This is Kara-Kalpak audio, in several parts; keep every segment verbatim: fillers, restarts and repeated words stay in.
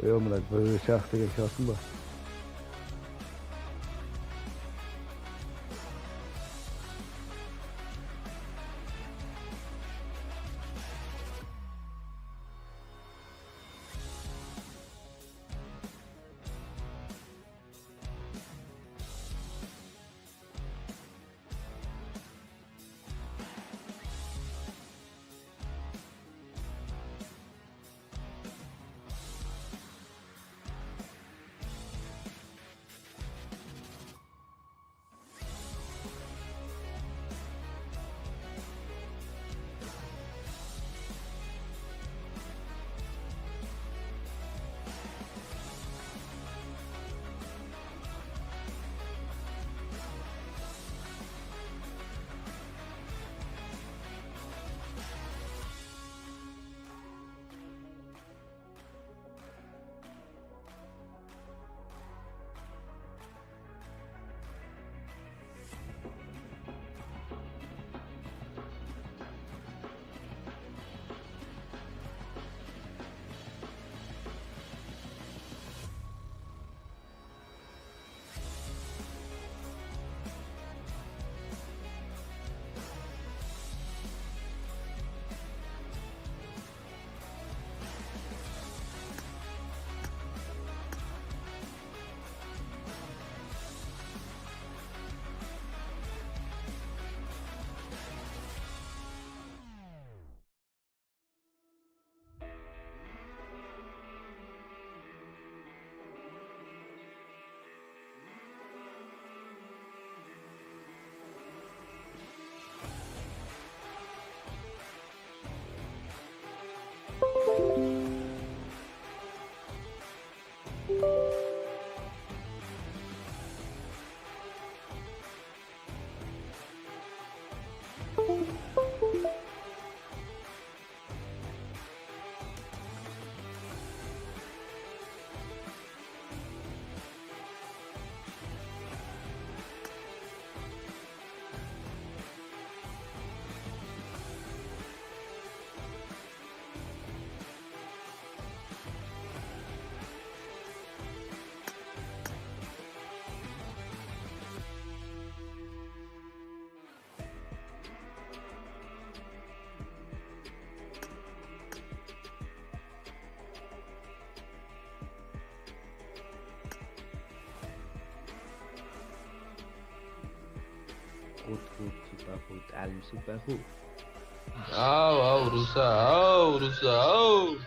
Yo, mına bir shaq degen shaqsın ba? Xud, xud, supaxud, álim supaxud. Aw, aw, Rusa, aw, Rusa, aw!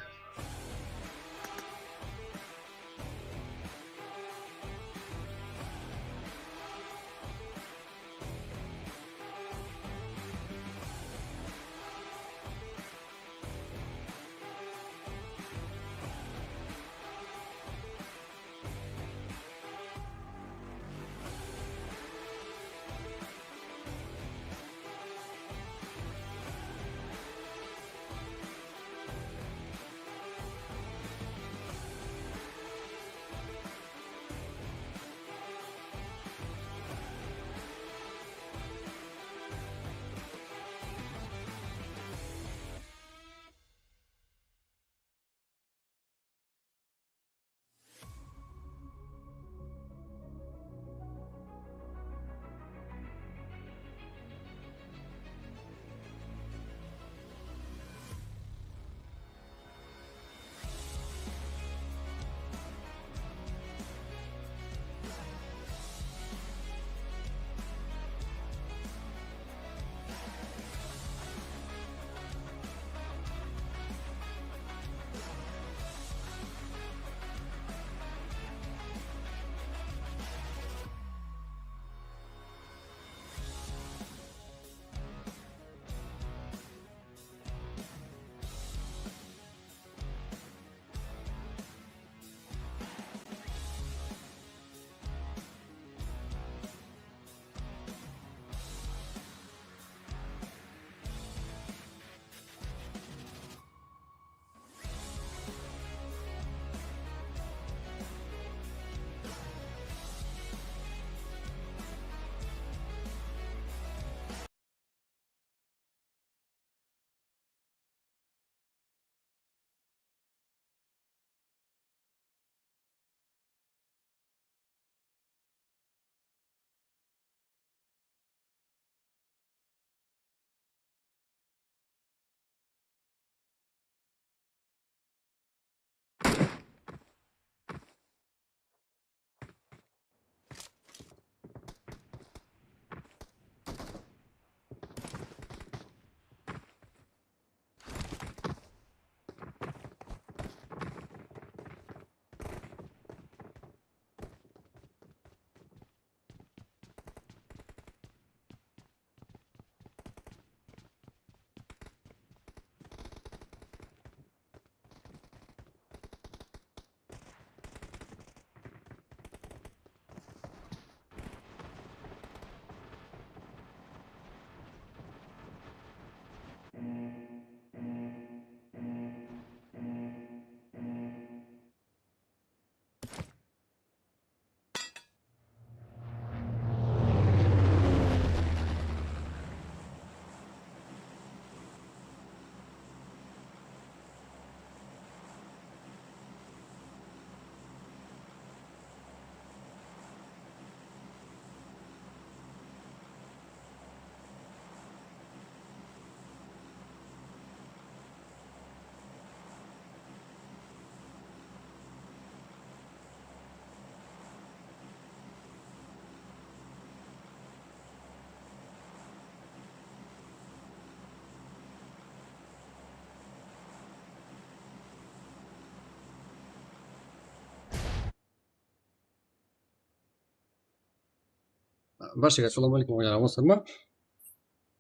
Bárshege assalawma áleykum, oynarmısızlar ma?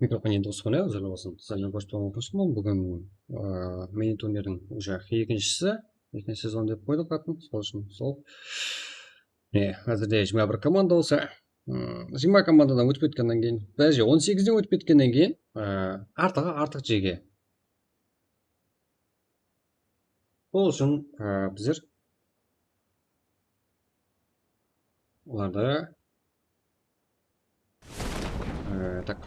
Mikrofon endi qosıp qoyayıq, uzrlı bolsın. Sizlerden koship turǵan qoshıqman. Búgin, ıı, mini turnirdiń уже ekinshisi, ekinshi sezon dep qoydıq atın. Sol ushın sol. Mine, házirde jigirma bir komanda bolsa, ıı, jigirma komandadan ótip ketkennen keyin, bázi on segizden ótip ketkennen keyin, ıı, artıǵı artıq jege. Sol ushın, ıı, bizler olardı, ıı, tak,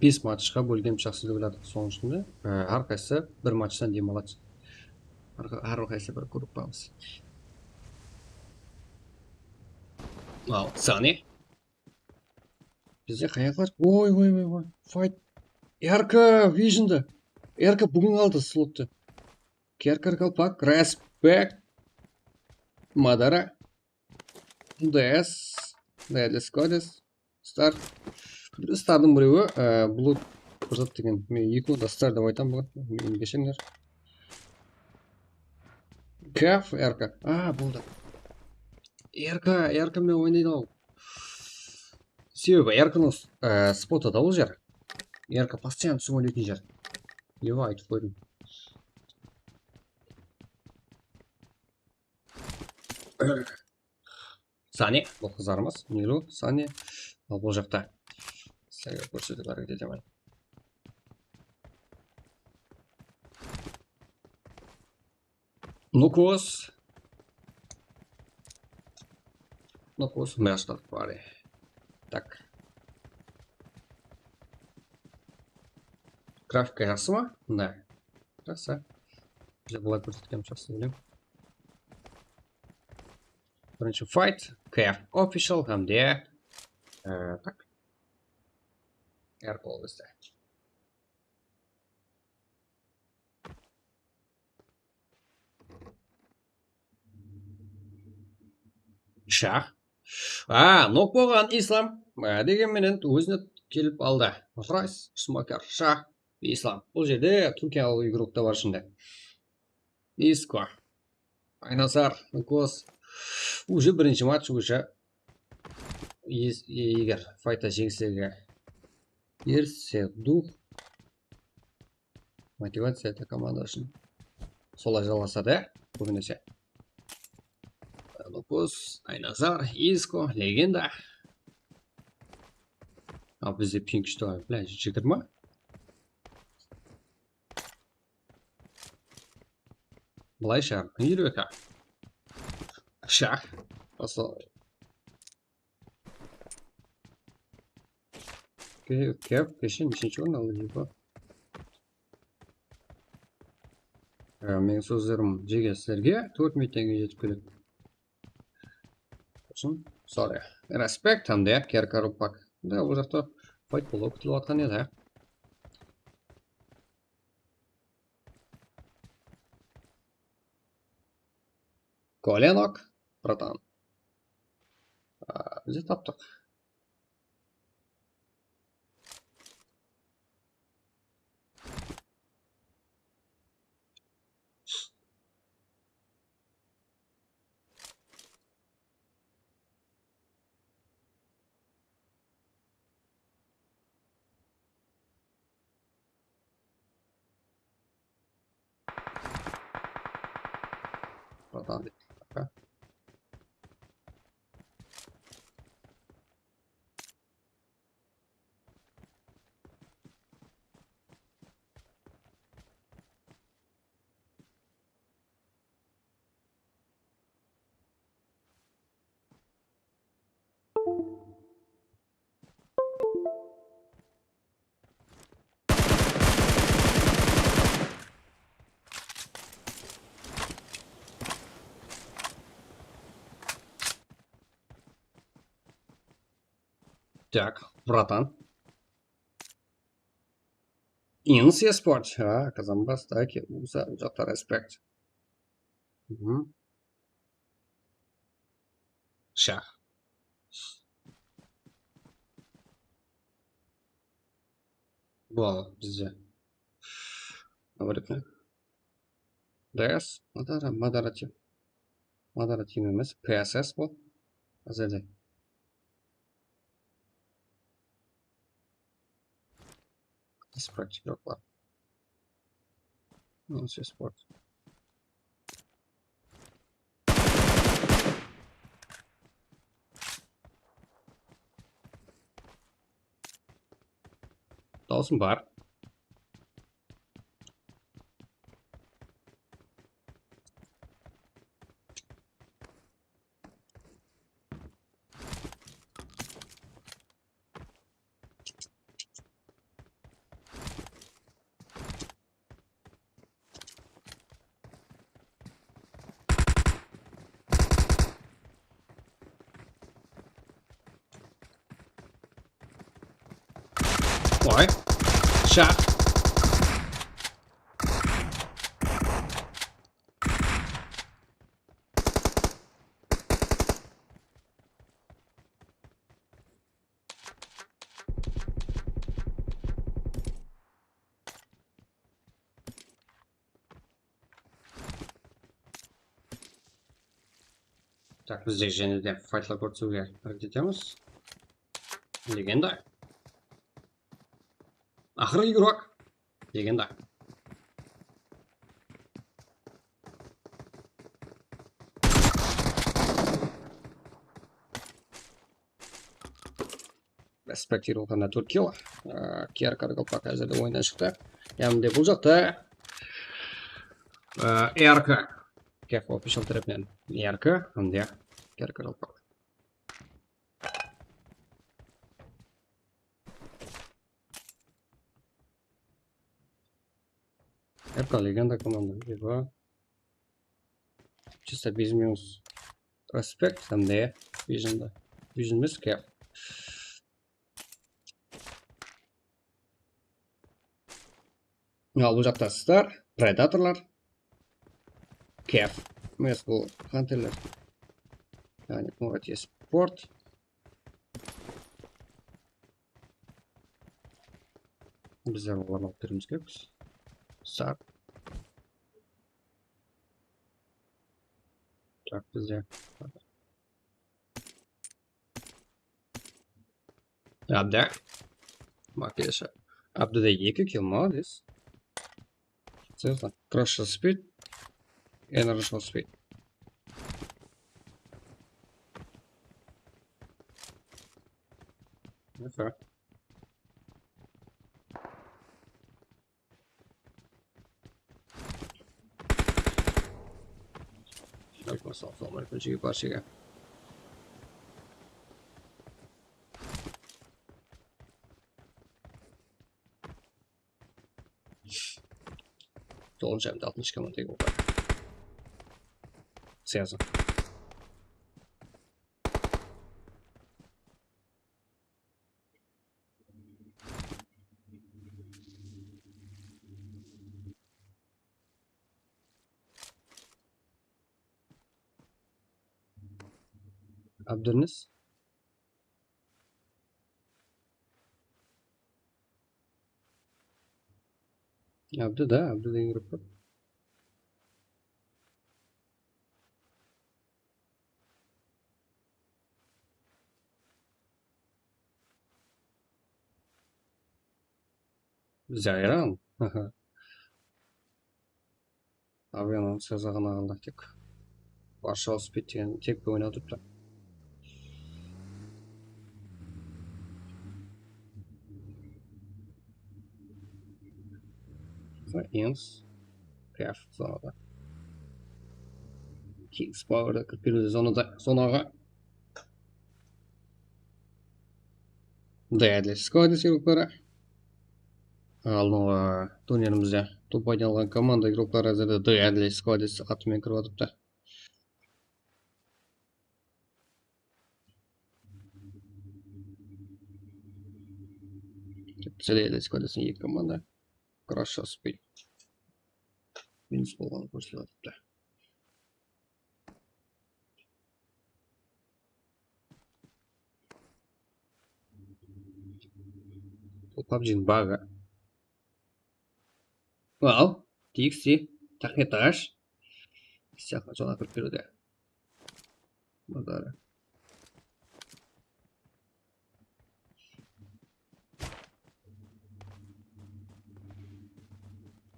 bes matchqa bólgen jaqsı dep oyladıq. Sonıń ishinde, ıı, hár qaysı bir matchtan dem aladı. Hár, hár qaysı bir gruppamız. Al, Sani. Bizde qayaqlar? Oy, oy, oy, oy. Fight. R K Visiondı. R K búgin aldı slottı. Kerker Kalpak, Respect. Madara. D S. Deadly Scottis. Star. Bir Stardıń birewi, e, Blood bir zat degen. Men eki onda Star dep aytam búgin. Meni keshirińler. Kaf, R K. A, boldı. R K, R K men oynaydı-aw. Sebebi R K nıń, e, spotı da ol jer. R K postoyanno túsip oynaytın jer. Ewa, aytıp qoydım. Sani, bul qızarmaz. Nilu, Sani. Al, bul jaqta. Sizlerge kórsetip háreket etemen. Nukos. Nukos, mına jaqta bar. Tak. Grafika jaqsı ma? Mına. Jaqsı. Bizde bılay kórsetken jaqsı dep oyleymen. Birinshi fight, K F Official hám de, e, tak. R K bizde. Shah. A, nok bolǵan Islam. A, degen menen ózine kelip aldı. Rice Smoker, Shah, Islam. Bul jerde Túrkiyalı igrok ta bar shında. Isko. Aynazar, Nukos. Уже birinshi match, уже es-, eger faytta jeńislerge erisse, duh, motivaciya da komanda ushın solay jalasadı, kóbinese. Nukos, Aynazar, Isko, legenda. Al, bizde ping что, блядь, jigirma. Bılayshı, elliw eki. Shah. Basla. Ke-, Kev, keshe neshinshi orın aldı, Lipa? E, meniń sózlerim jege sizlerge tórt minuttan keyin jetip keledi. Soń, sorry. Respect hám de Kerka Rupak. Da, bul jaqta fight bolıwı kútilip atqan edi, há? Kolenok, bratan. A, bize taptıq. Bratan. Так, bratan. Ins Esport. Ha, Kazanbas, taki, uza, uza, respekt. Mhm. Shah. Bol, bizde. Navrıkne. D S, Madara, Madara tim. Madara tim emes, P S S bol. Házirde. Sport yoqlar. Onse sport. Dawısım bar. Oy. Shaq. Tak, bizde jáne de faytlar kórsetishiwge háreket etemiz. Legenda. Aqırǵı igrok. Legenda. Respekt, Irulxanda tórt kill. Ee, K R Qaraqalpaq házirde oyınnan shıqtı. Hám de bul jaqta, ee, R K. Kef Official tárepinen R K, hám de K R Qaraqalpaq. R K Legenda komanda, Eva. Чисто без минус. Respekt, hám de Vision da. Vision emes, Kef. Al, bul jaqta Star, Predatorlar. Kef. Emes, bul Hunterler. Yaǵnıy, Muratiya Sport. Bizler olardı alıp beremiz kerekpіз. Star. Tak, bizde. Abdi. Makesha. Abdi de eki kill, молодец. Seriousno. Crush Speed. Energy Speed. Neyse. Assalamu aleykum, jigit, barshege. Toǵızınshı hám de altınshı komanda boldı. Sıyazın. Abdurnis. Abdu da, Abdu degen grupa. Zayran. Aha. Aviadan seza ǵana qaldı tek. Warsaw Speed degen tek oynatıptı. Ins. Craft zonada. Kings Power da kirip keldi zonada, zonaǵa. Deadly Squad igrokları. Aldınǵı turnirimizde top oynalǵan komanda igrokları házirde Deadly Squad atı menen kirip atıptı. Deadly Squad eki komanda. Crush Speed. Minus bolǵanı kórsetip atıptı. Bul PUBGniń bagı. Wow, T X T, Taxetash. Siyaqlı jola kirip berude. Bazarı.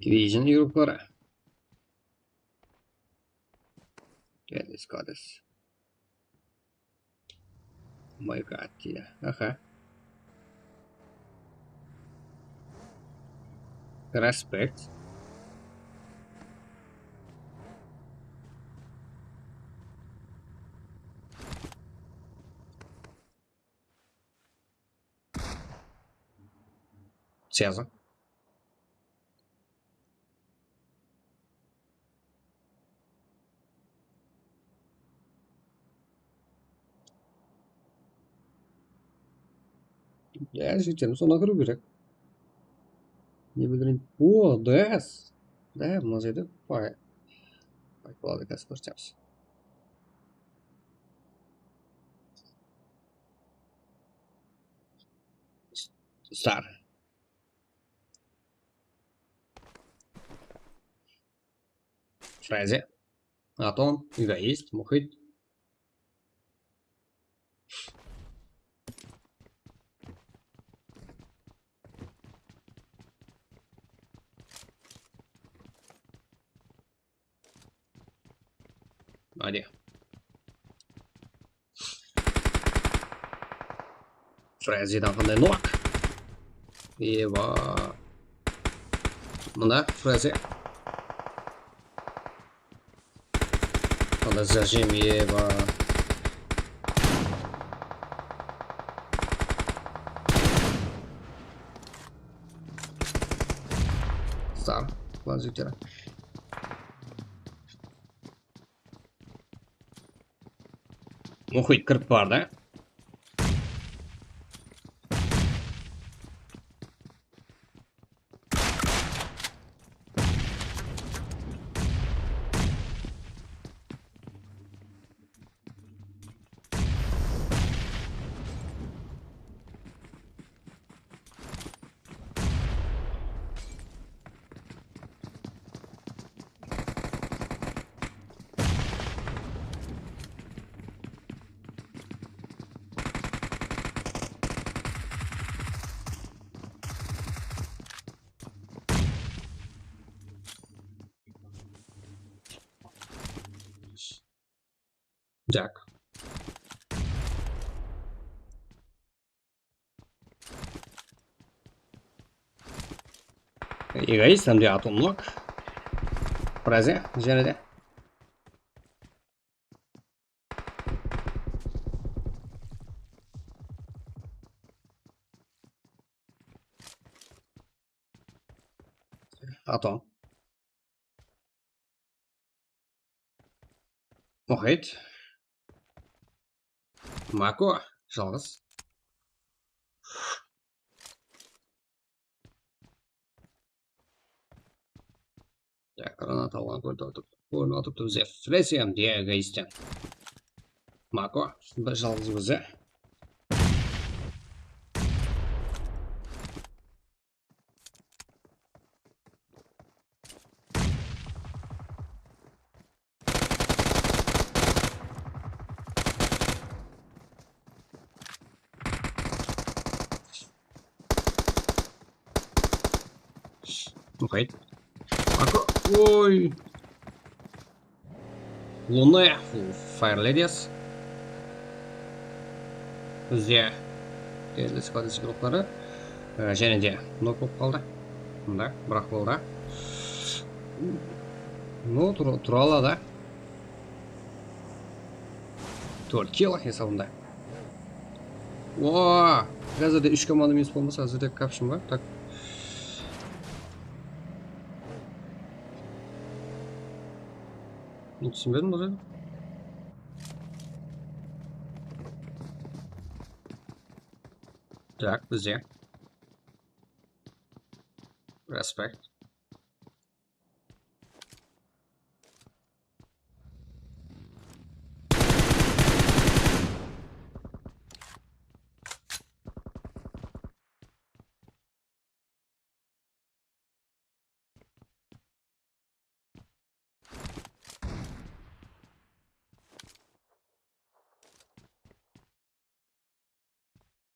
Division yurupları. Geldiz, Goddess. Oh my God, deydi. Aha. Respect. Связан. Ya, jigitler, sonda kiriw kerek. Ne bileyim. O, D S. Da, mına jerde pay. Pay qıladı, házir kórsetemiz. Star. Фрезия. Атом, Эгоист, Мухит. Hadi. Frenzy'dan qanday nok? Eba. Mına Frenzy. Qanday zajim, eba. Star. Frenzy. Muhit kirip bardı. Так. Эгоист, hám de Atom Lock. Frenzy jáne de. Atom. Muhit. Mako, jalǵız. Ya, granata alǵan kórdi, otırıp. Kórip otırıptı bizge. Frenzy hám de Эгоисттен. Mako, bir jalǵız ózi. Muhit. Mako, oy. Luna, Fire Ladies. Bizde Atlas Brothers grupları. E, jáne de nok bolıp qaldı. Mında, biraq boldı. No, tur-, tura aladı. Tórt kill esabında. Ooo, házirde úsh komanda minus bolmasa, házirde kapshın bar. Tak. Bunı túsinbedim, bul jerde. Tak, bizde. Respect.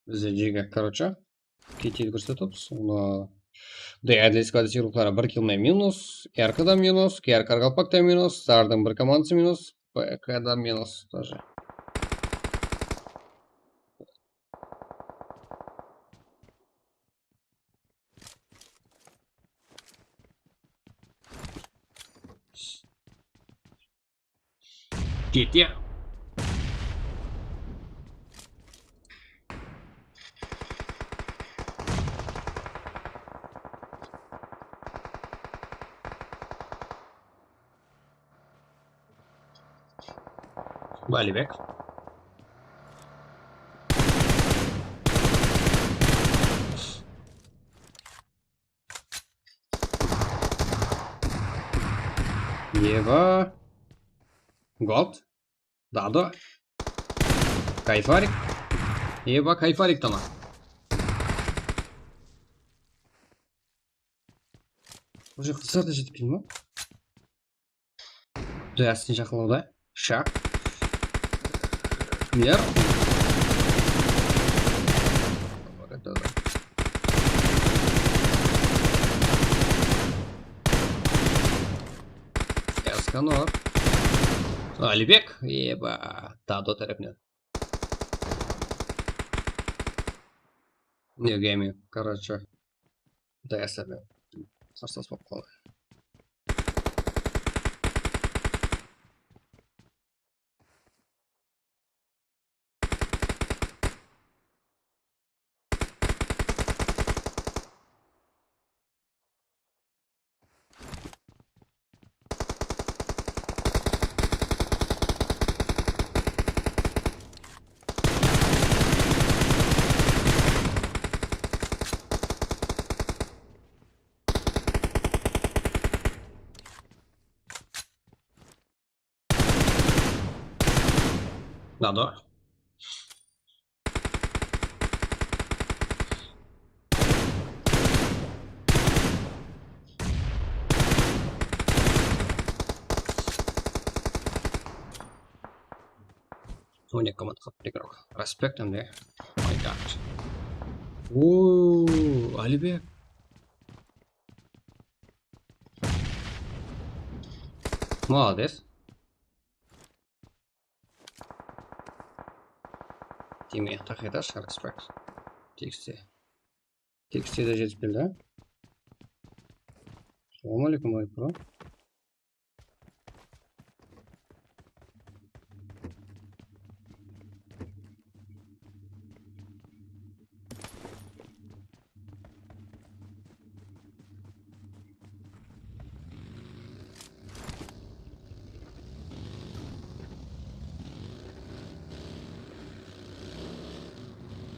Bizde jege, короче, ketedi kórsetemiz. Onı Dayadlı squad sıyırlıqları bir kill men minus, R K da minus, K R Qaraqalpaq ta minus, Zardıń bir komandası minus, P K da minus тоже. Kete. Bálibek. Eba. Gold. Dado. Kayfarik. Eba, kayfarik tana. Уже qızlar da jetip keldi ma? Jasın jaqınlawda. Shaq. Kimler? Eskanor. Alibek. Eba. Dado tárepinen. Nege men, короче. Quday asırap, qarsılas bolıp qaldı. Надо. On eki komanda qaldı, игрок. Respekt, endi. My God. Oo, Alibek. Молодец. Tiyme, taqıydash, respekt. Tekste. Tekste de jetip keldi, a? Assalawma aleykum, my bro.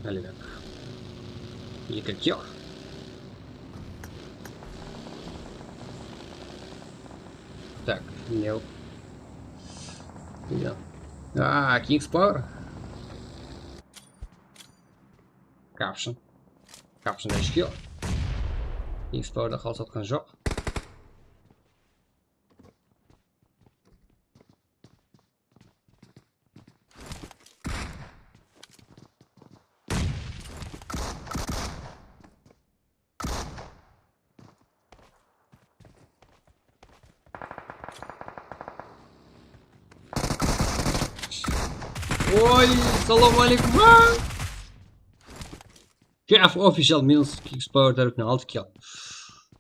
Alibek. Eki kill. Так, ne? Ya. A, King's Power. Caption. Caption da úsh kill. King's Power da qalsatqan joq. Oy, salam aleykum. Kaf Official minus King's Power tárepinen altı kill.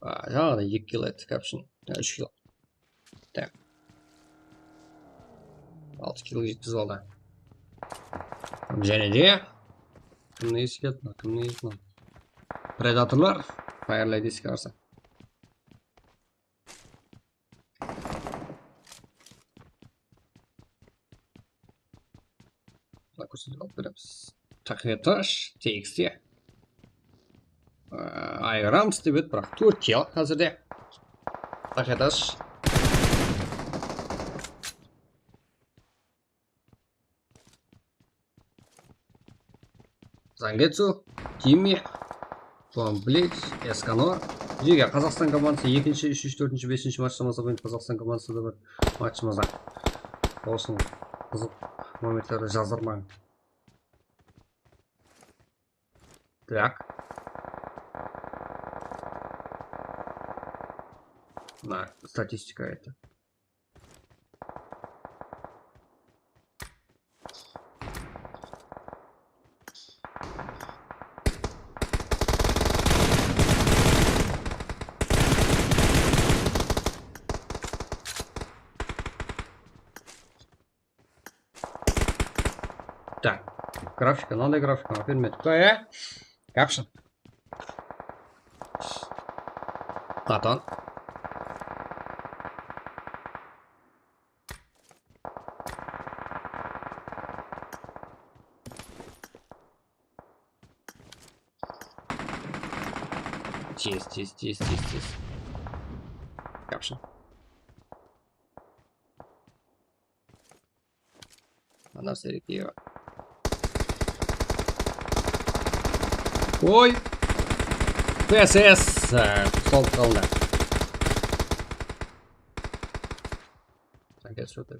A, jańadan eki kill etti, Caption. Ya, úsh kill. Tak. Altı kill jetkizip aldı. Jáne de. Kimniń esi keldi? Kimniń esi? Predatorlar. Fire Lady iske barsa. Kórsetip alıp beremiz. Taqıyatash, T X T. Ayıramiz dep edi, biraq tórt kill házirde. Taqıyatash. Zangetsu, Timmi, Juan Bleyz, Eskanor. Jege Qazaqstan komandası ekinshi, úshinshi, tórtinshi, besinshi matchta masa, búgin Qazaqstan komandası da bir matchımızda. Olsın, qızıq momentlerdi jazırmań. Так. Mına statistika ayttı. Tak, grafika, mınanday grafika, aferin, men. Qoya. Caption. Qatan. Tez, tez, tez, tez, tez. Caption. Anar Serekeyeva. Oy! P S S, e, sol qaldı. Sen gel şurada.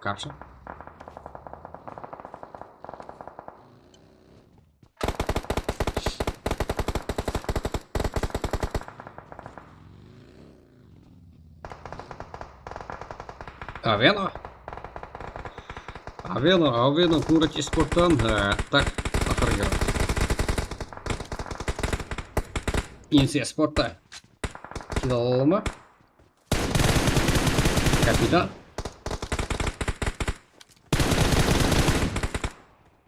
Kapshı. Aveno. Aveno, Aveno, Kurat esporttan, e, tak, aqırı kelip. Inse esportta. Kill ala ma? Kapitan.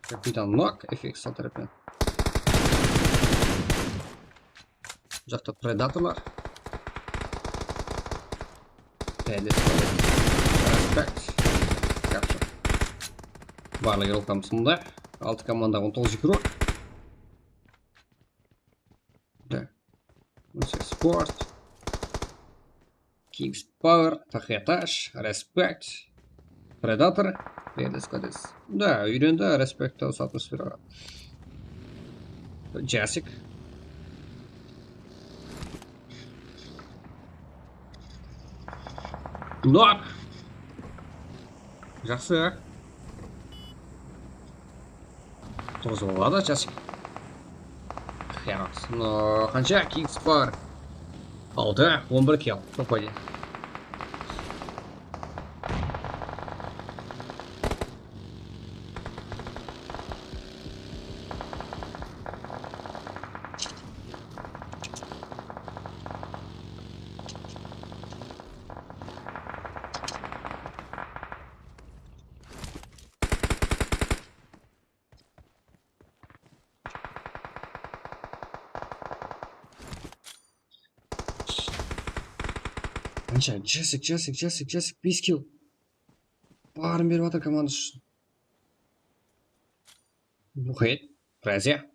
Kapitan nok, F X sal tárepten. Bu jaqta predatorlar. Respekt. Yaxshi. Barlıq игрокамız mında. Altı komanda, on toǵız игрок. Da. Sport. Kings Power, Taxetash, Respect, Predator, Redis Godis. Da, úyrendi, Respect, atmosfera. Jasik. Nok. Jaqsı. Turǵızıp aladı, Jasik. Xiyanatsın. Qansha kings bar? Altı, on bir kill. Попади. Qansha? Jasik, Jasik, Jasik, Jasik, bes kill. Barın berip atır komandası ushın. Muxit, Raziya.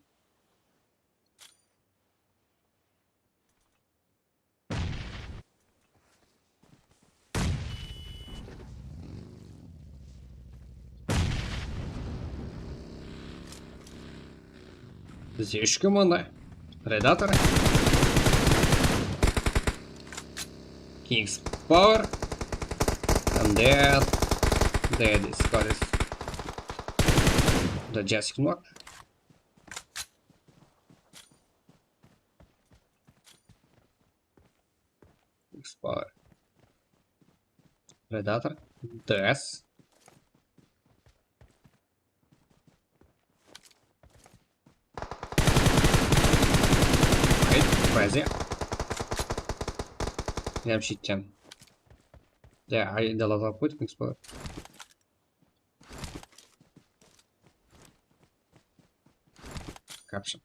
Bizde úsh komanda. Predator. Kings Power. And then Dead Squad. The Jessic Knock. Kings Power. Predator. D S. Hayır, Raziya. Yamshitcan. Ya, ay, dalada qoydık, Kings Power. Kapshın.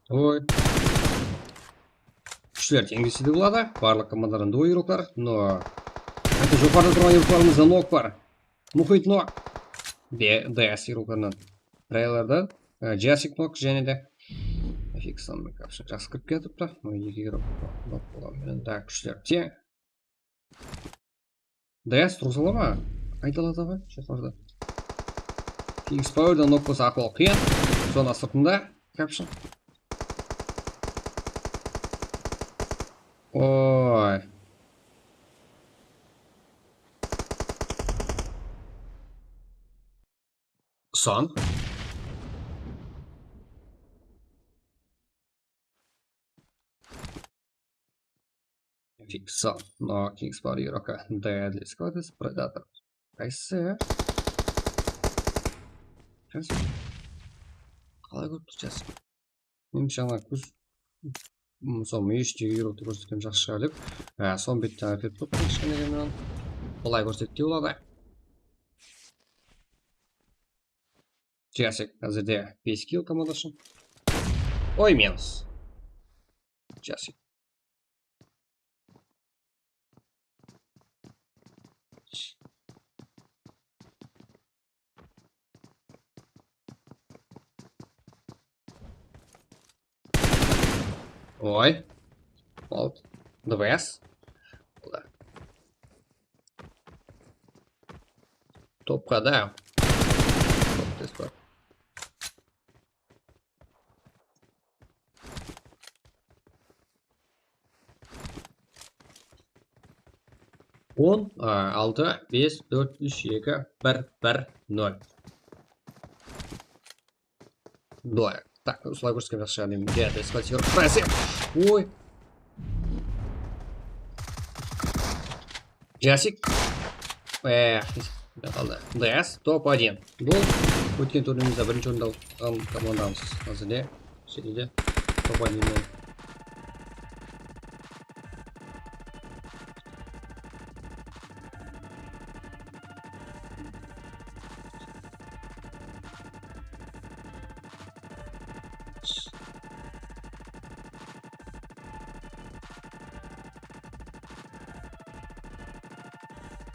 Oy. Kúshler teńlese de boladı. Barlıq komandadan da игрокlar. No. Endi joqarıda turǵan игрокlarımızda nok bar. Muxit nok. Be, D S игрокlarınan. Trailerda, e, Jasik nok jáne de. F X-tan bir kapshın jaqsı kirip kiyatırıptı. Mına eki игрок nok bolǵan menen. Da, kúshler teń. D S turǵıza ala ma? Aytaladı ǵoy, joqarıda. Kings Powerdan nok bolsa aqıwalı qıyın. Zona sırtında, kapshın. Oy. Son. Fix son. No, Kings Power Euroka. Deadly Squad is Predator. Qaysı? Qaysı? Qalay kórip turasız? Men jańa kóz, m, sol meshitke yurip kórsetken jaqsı shıǵar dep. Á, sol bette ákep turıptım kishkene men. Bılay kórsetti boladı. Jasik, házirde bes kill komandası. Oy, minus. Jasik. Oy. Alt. D B S. Topqa da. Top tez bar. On, a, altı, bes, tórt, úsh, eki, bir, bir, nol. Былай. Так, usılay kórsetken jaqsı shıǵar deymen. Deadly Squad Hero. Oy. Jasik. Eh, qaldı. D S, top один. Bul ótken turnirimizde birinshi orındı alǵan komandamız. Házirde seriyada top один menen.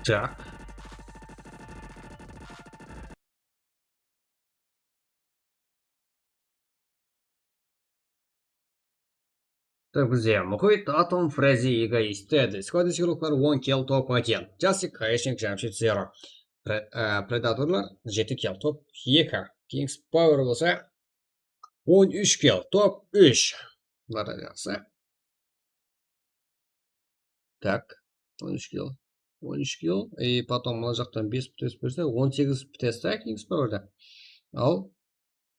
Так. Так, bizde Muhit, Atom, Frezi, Egoist, Deadly Squad, Siruklar, on kill, top один. Jasik, Hayashnik, Jamshid, zero. Pre-, e, Predatorlar, jeti kill, top eki. Kings Power bolsa, on úsh kill, top úsh. Bular da jaqsı. Так, on úsh kill. On úsh kill. И потом mına jaqtan bes P T S berse, on segiz P T S ta Kings Powerda. Al,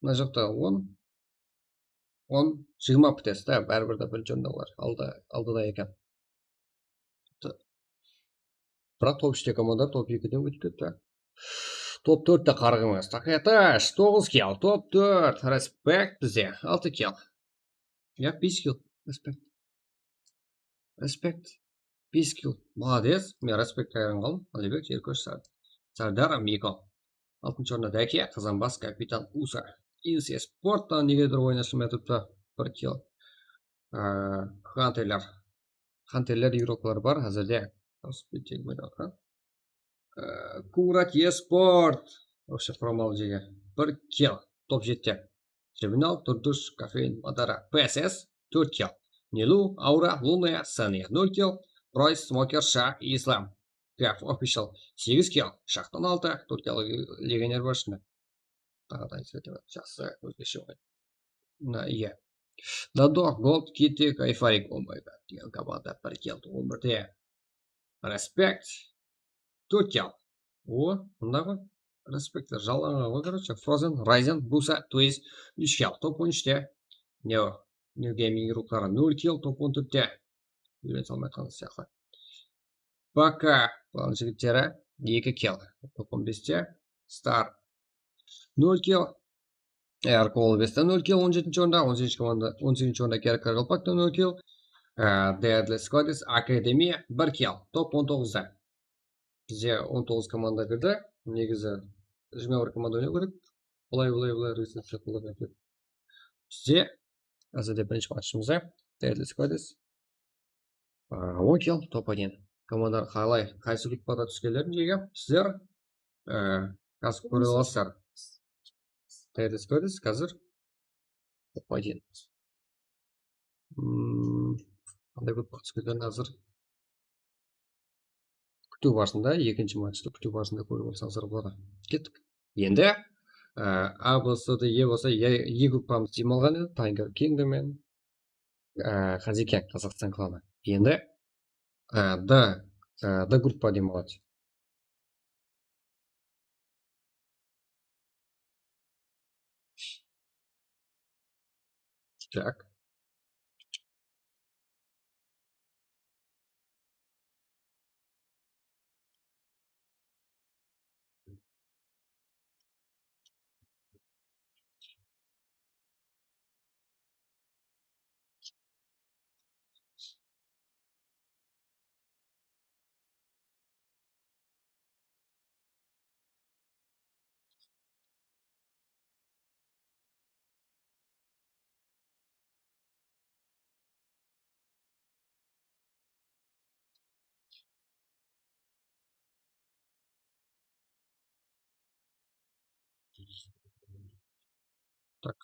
mına jaqta on, on, jigirma P T S ta, báribir de birinshi orında olar. Aldı, aldıda eken. Biraq top úshte komandalar top ekiden ótip ketti. Top tórtte qarıq emes. Taqıyatash, toǵız kill, top tórt, respekt bizde, altı kill. Ya, bes kill, respekt. Respekt. Bes kill, molodec. Men respekt hayran qaldım. Alibek, Jerkosh, Sar-, Sardar, Miko. Altınshı orında Daki, Qazanbas, Kapitan, Usa. Ins Esporttan negedur oyın ashılmay turıptı. Bir kill. Ee, Hunterler. Hunterler, Evropalar bar házirde. Ee, Kungrat Esport. Вообще, quram alıp jege. Bir kill. Top jette. Tribunal, Turdush, Kofein, Madara, P S S, tórt kill. Nilu, Aura, Lunaya, Sani, nol kill. Royce, Smoker, Sha, Islam. Gaf Official, segiz kill. Shaqtan altı, tórt kill, legioner bar ishinde. Taǵı da aytsa, jaqsı, ózgeshe oyın. Mına, iya. Dado, Gold, Kitty, Kayfarik, oh my god, degen komanda bir kill, on birde. Respekt. Tórt kill. O, mındaǵı respektler jallanǵan ǵoy, короче. Frozen, Ryzen, Busa, Twiz, úsh kill, top on úshte. Neo, New Gaming ruqları, nol kill, top on tórtte. Úyrenip salmay atqan sıyaqlı. Baka, bulardıń jigitleri, eki kill, top on beste. Star, nol kill. Erkol Vesta nol kill, on jetinshi orında, on segizinshi komanda, on segizinshi orında Kerek Qaraqalpaqta nol kill. Ee, Deadly Squadis Akademiya bir kill, top on toǵızda. Bizde on toǵız komanda kirdi. Negizi jigirma bir komanda oynaw kerek. Bulay, bulay, bulay, resetler, bulay, bulay. Bizde házirde birinshi matchımızda Deadly Squadis. Aa, on kill, top один. Komandalar qalay, qaysı gruppada túskenlerin jege sizler, aa, házir kóre alasızlar. Deadly Squadis házir top один. Hmm, qanday gruppaǵa túskenlerin házir kútiw barısında, ekinshi matchtı kútiw barısında kórip alsańızlar boladı. Kettik. Endi, e, A, B, C, D, E bolsa, E, E gruppamız dem alǵan edi, Tiger Kingdom menen, e, Qaziyken, Qazaqstan klanı. Endi, e, D, e, D gruppa dem boladı. Так. Так.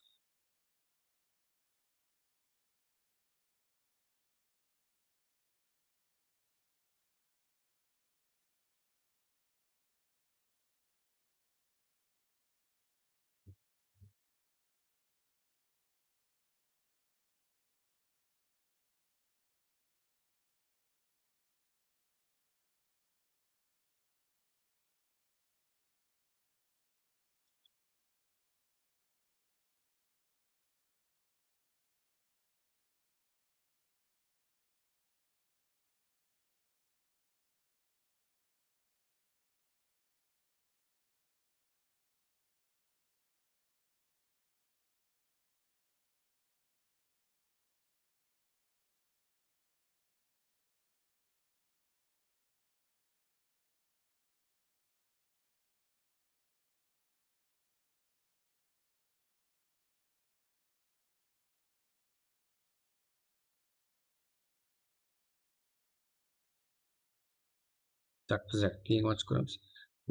Так, bizler keyingi match kóremiz.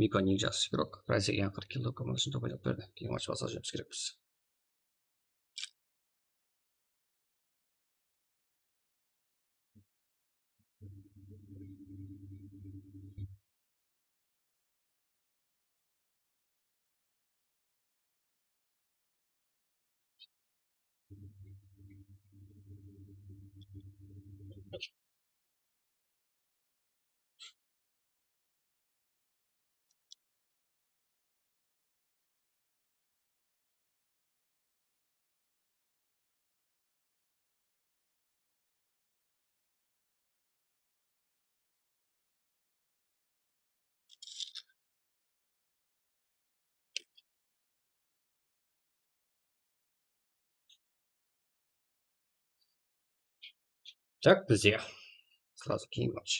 Miko Ninjas, игрок, Россия, qırq kilo, komandasın top oynap berdi. Keyingi match basqa júrip kerekpiz. Так, bizde сразу keyingi match.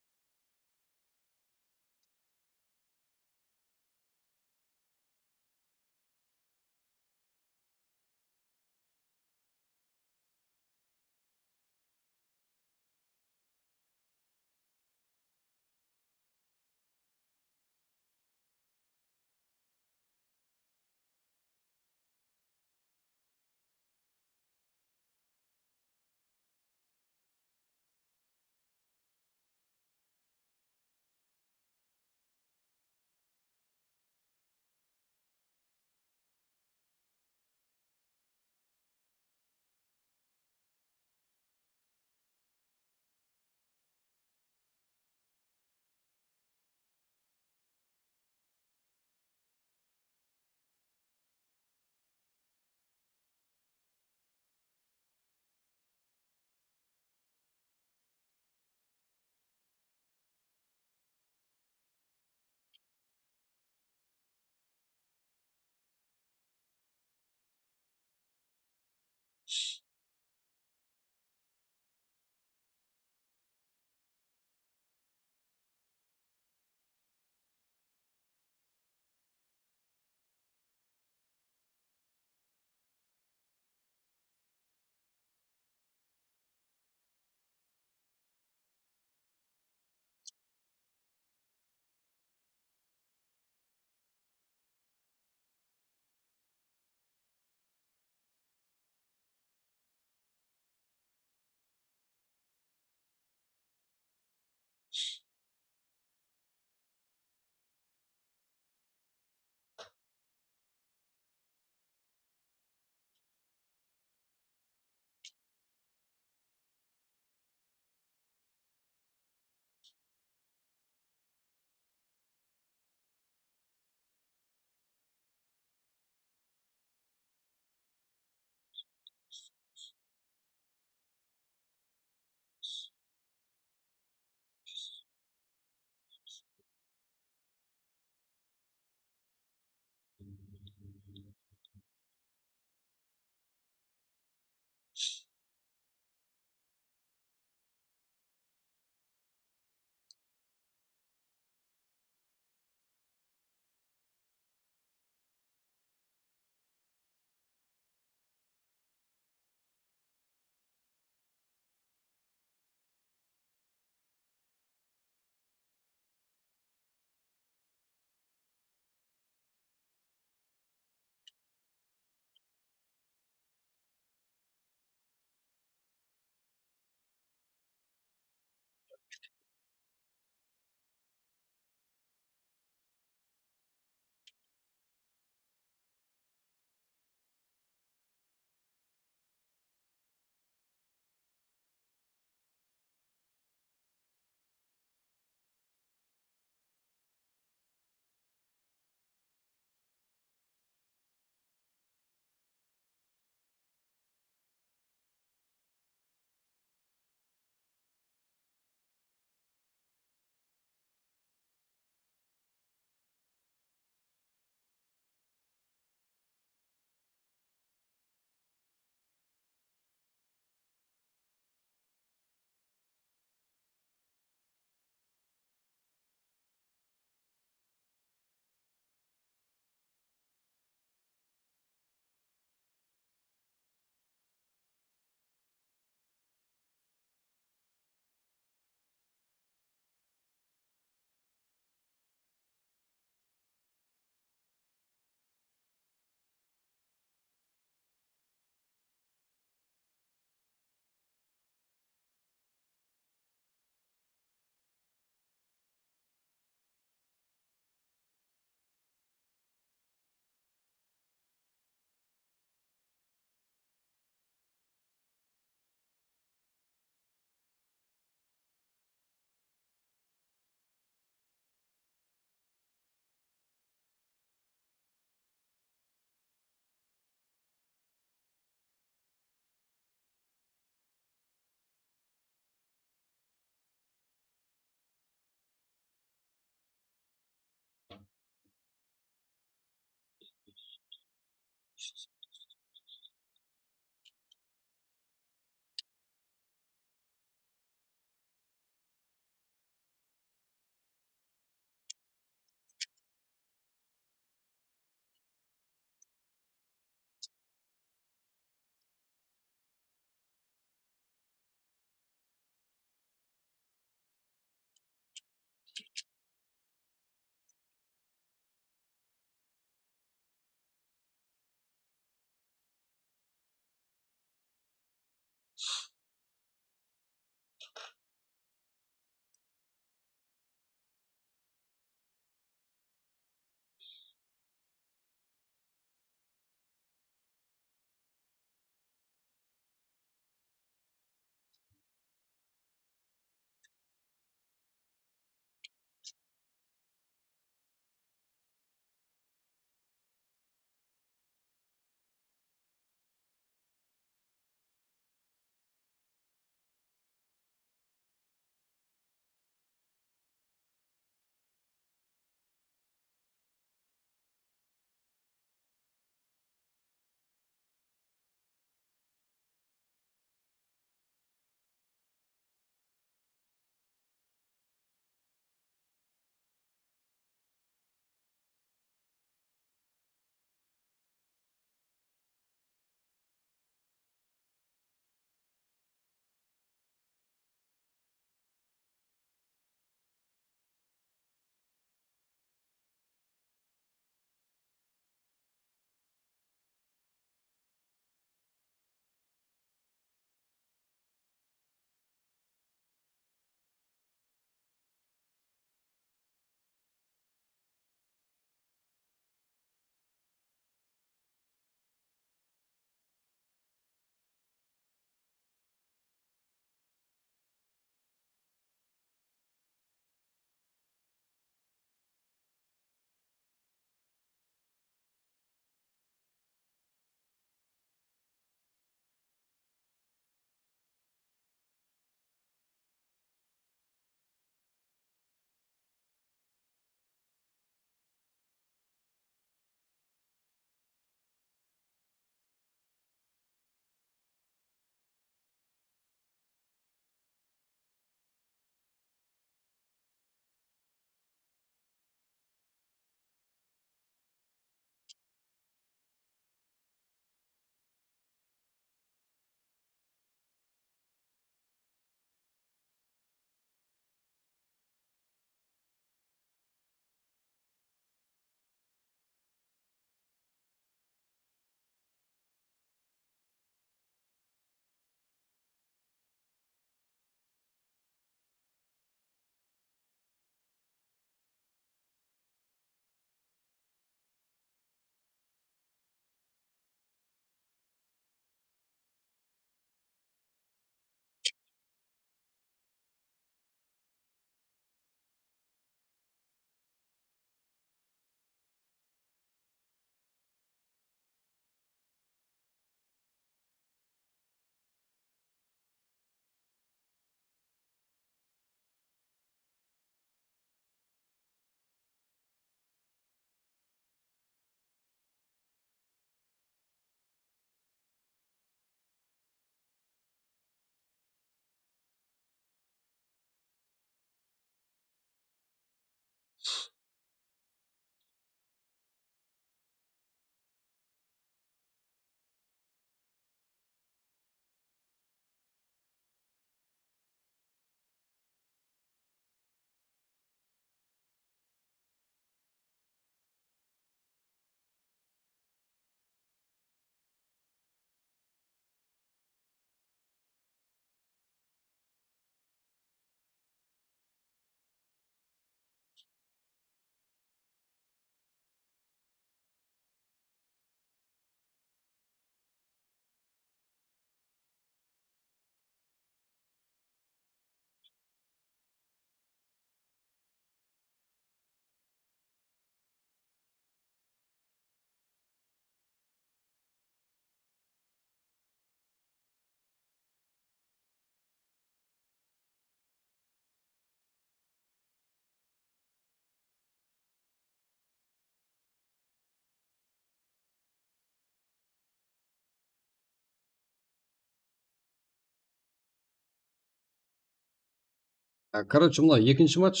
Á, короче, mına ekinshi match.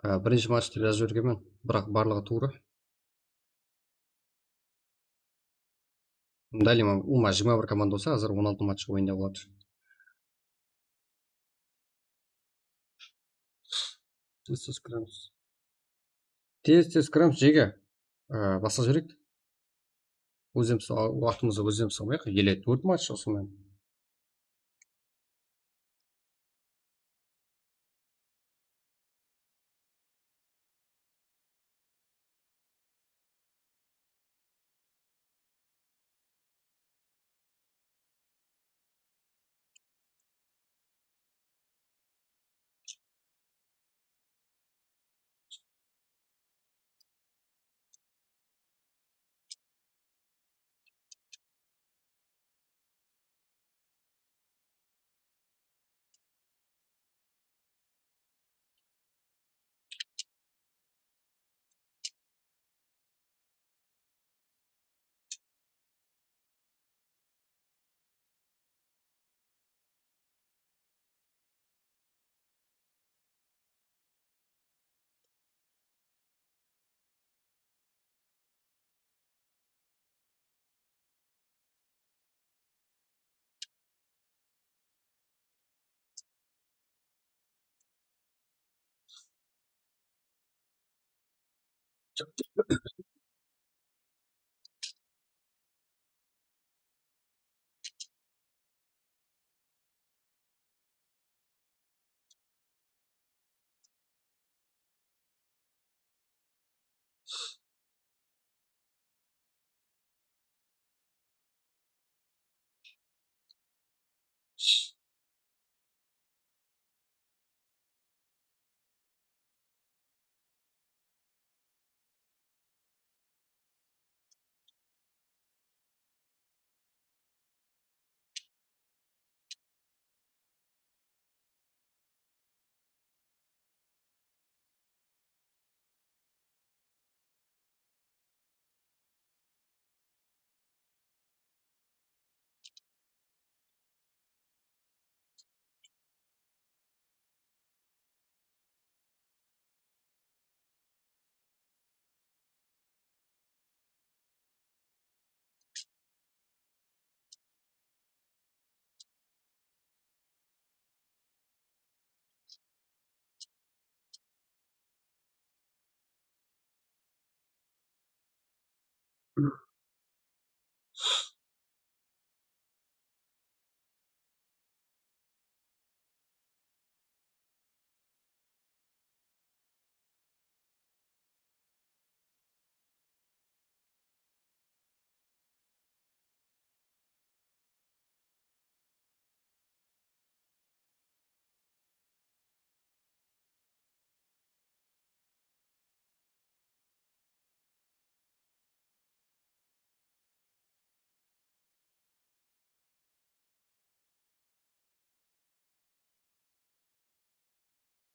Á, birinshi matchta jazıp jibergenmen, biraq barlıǵı tuwrı. Dalima, ulıwma jigirma bir komanda bolsa, házir on altı match oyında boladı. Tez-tez kiremiz. Tez-tez kiremiz, jege. Á, basqa júreyik. Ózimiz, waqtımızdı ózimiz salmayıq. Ele tórt match usınan.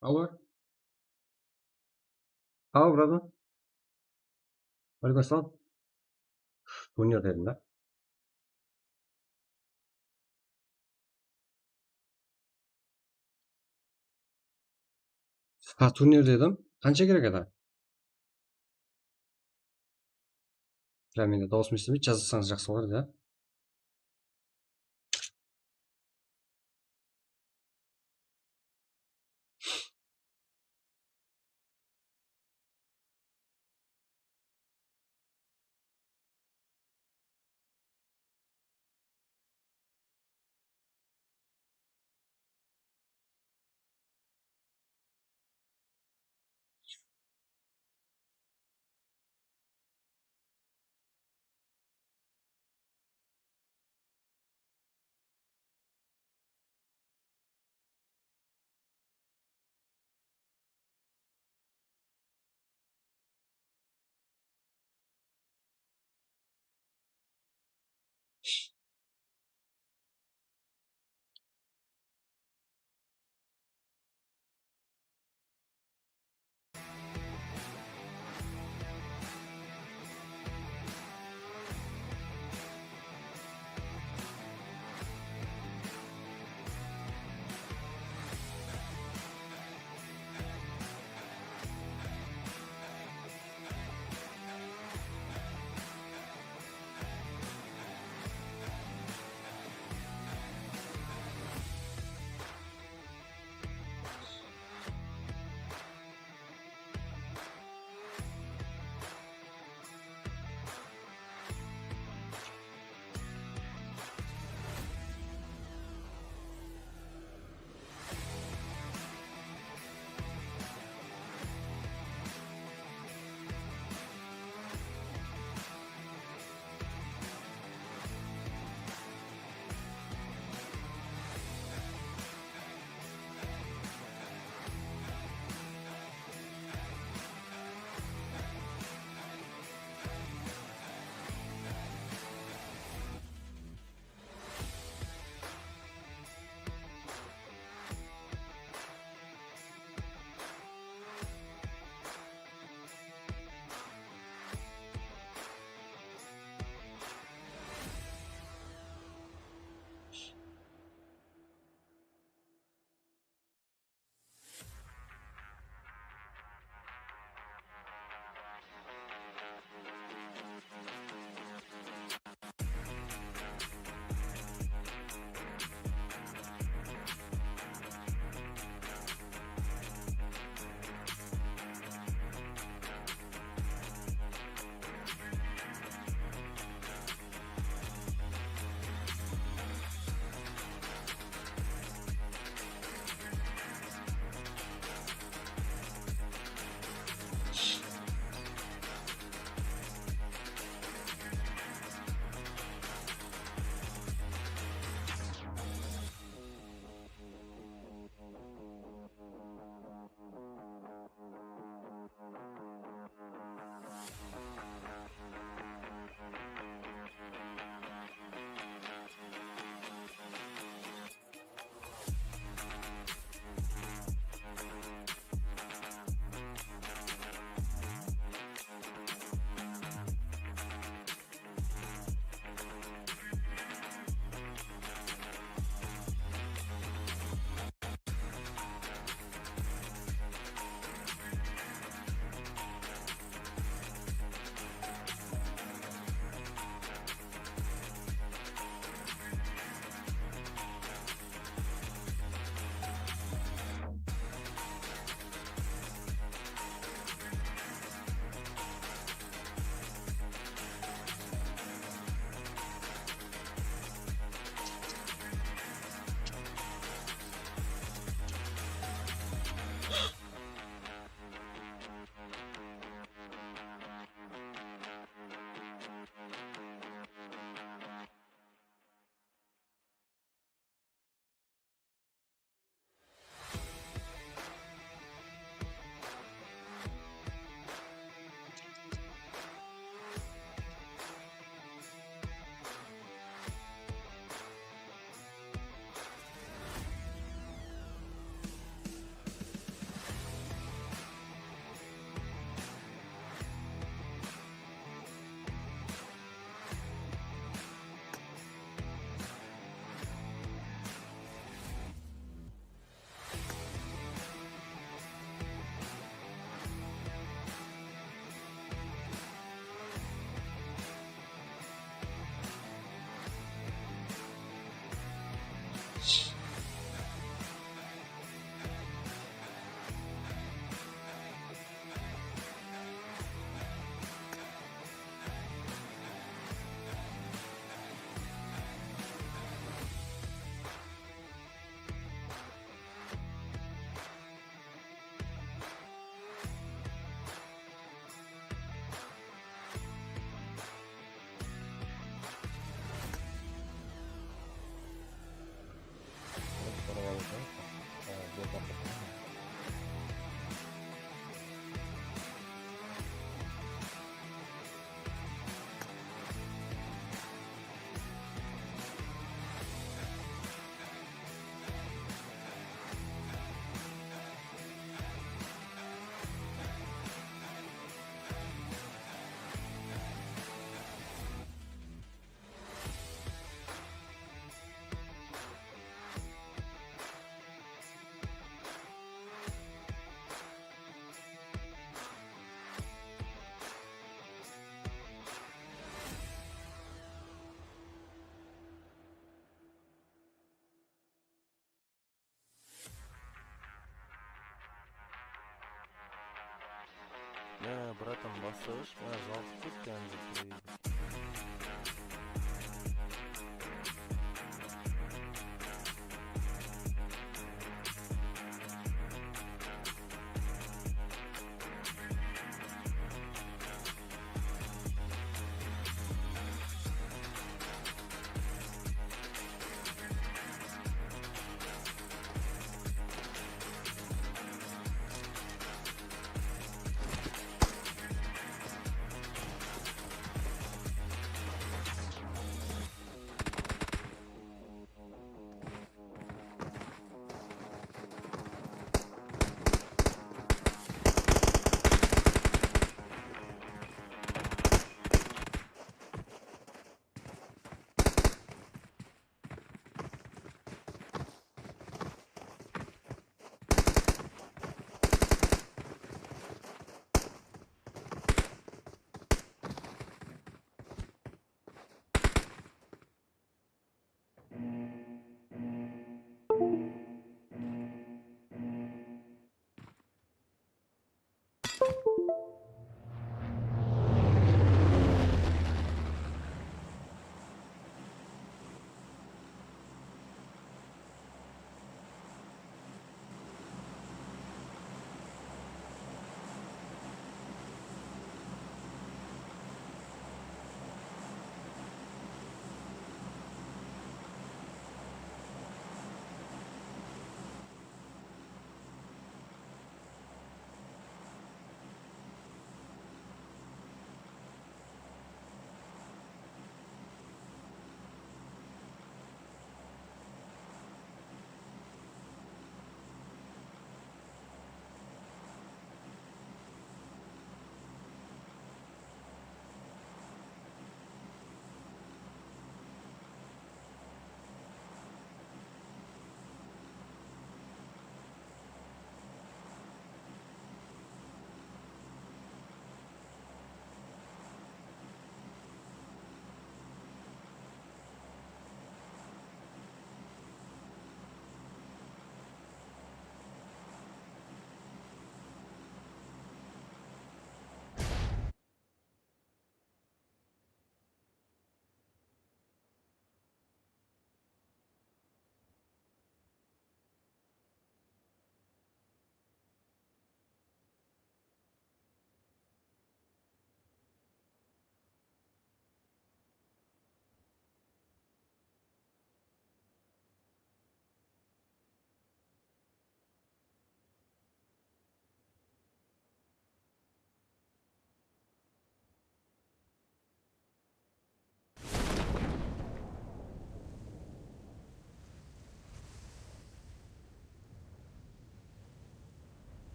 Алло. Алло, brother. Aleykum assalam. Turnir dedim da. Ha, turnir dedim. Qansha kerek edi? Ya, mende dawısım esitpeydi, jazsańız jaqsı bolar edi, ya. Mına, jalıp ketti endi.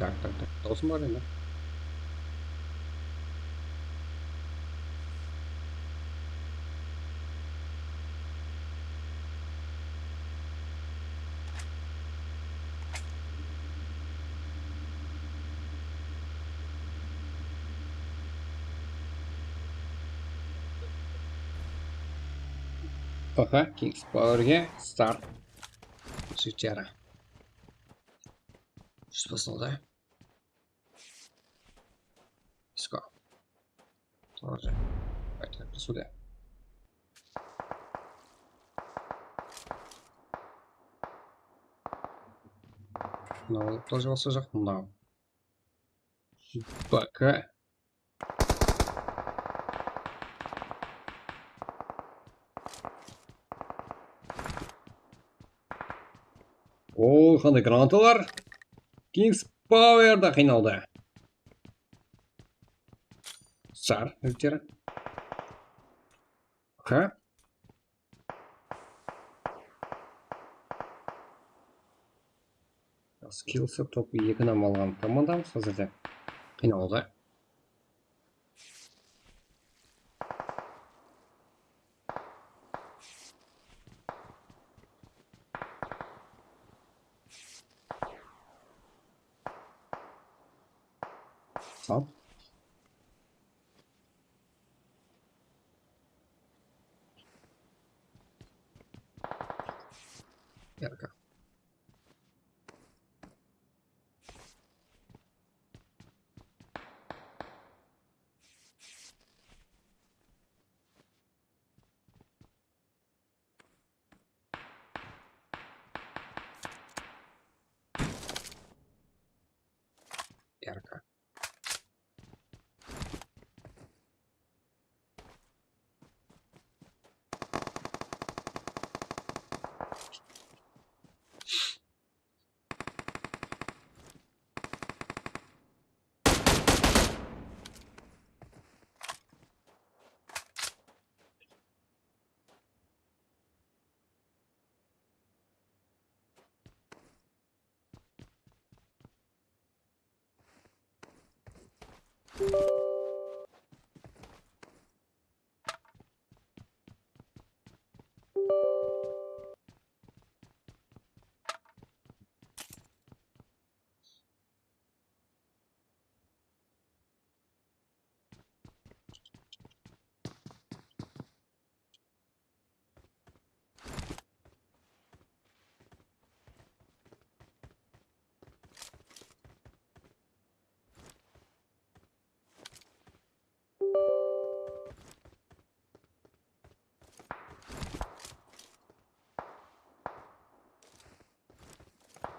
Tak, tak, tak. Dawısım bar endi. Aha, Kings Powerge start. Jigitler. Júz basıldı. Let's go. Тоже. Qaytayıq, suda. Mınaw тоже basqa jaq, mınaw. Baka. Oo, qanday granatalar. Kings Power da qıynaldı. Sar, jigitler. Ha? Skillset top eki nam alǵan komandamız házirde. Qıynaldı. Sal. Yarqa. Yarqa.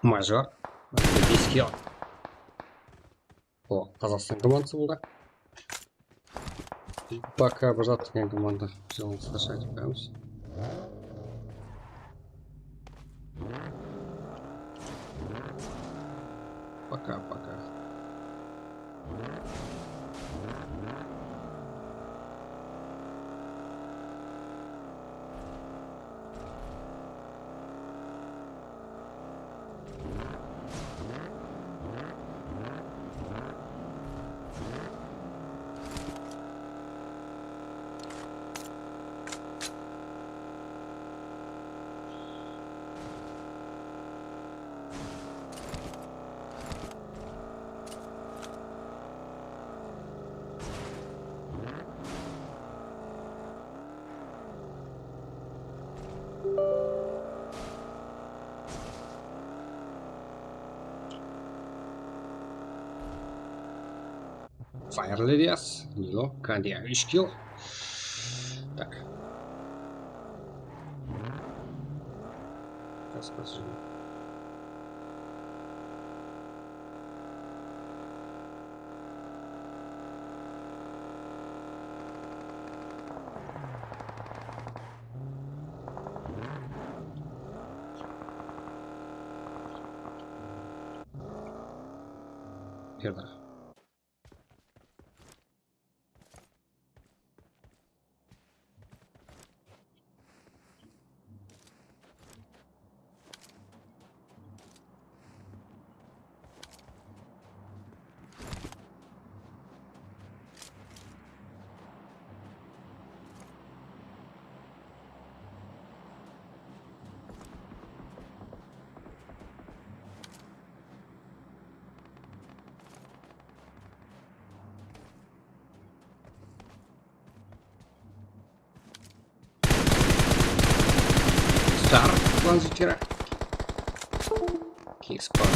Major. Beske al. O, Qazaqstan komandısı boldı. Baka bir zat degen komanda. Biz onı qısqasha aytıp qoyamız. Пока-пока. Fire Ladies, Lilo, Kandiya, úsh kill. Tak. Kas, kas, jigit. Berdi. Позитира. Kingsbar.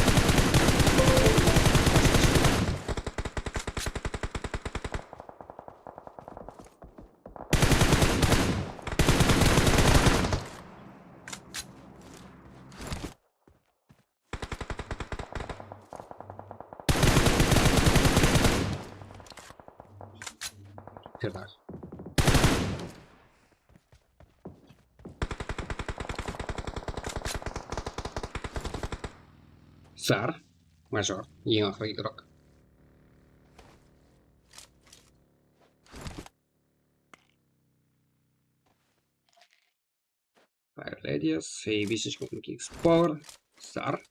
Пердaq. Zar, Major, eń aqırǵı yuraq. Fire Ladies, e, besinshi Kingsbar, Zar.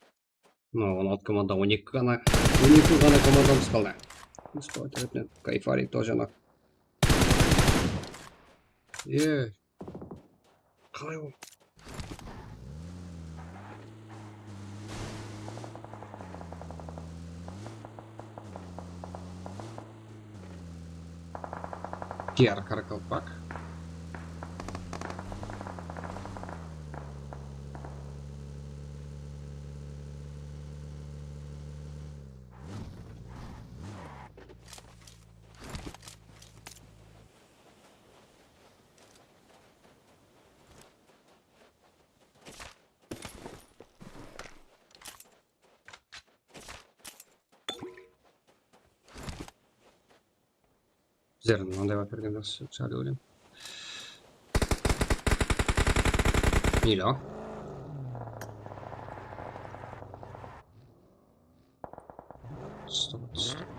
Mına on altı komanda, on eki ǵana, on eki ǵana komandamız qaldı. Kingsbar tárepinen Kayfari тоже nok. E, qalay ol? T R Karakalpak. Bizler mınanday wap bergen jaqsı shıǵar dep oylayman. Milo. Stop, stop.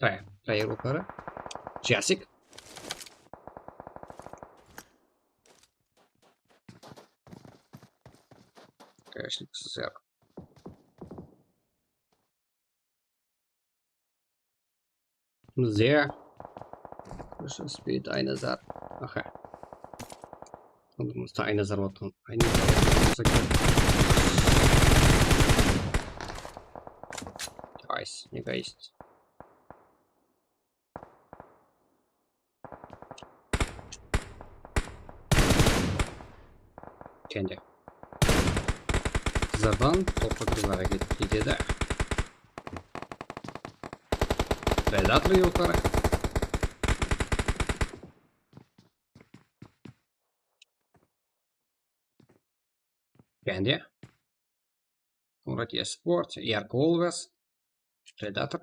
Try, try yuqarı. Jasik. Конечно, bizler. Bizde. Russia Speed, Aynazar. Aha. Aldımızda Aynazar otın. Aynazar otın. Nice, egoist. Kendi. Qızlardan topqa kirip hareket etedi. Predator yuqarı. Kendi. Murat Esport, Yarko Olvas, Predator.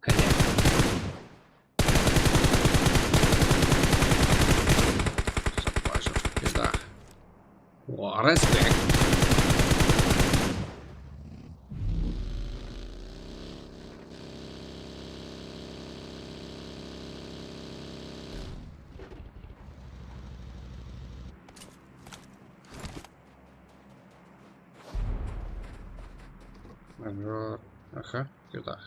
Kene. Sopajov, Predator. О, respect. Aha, сюда.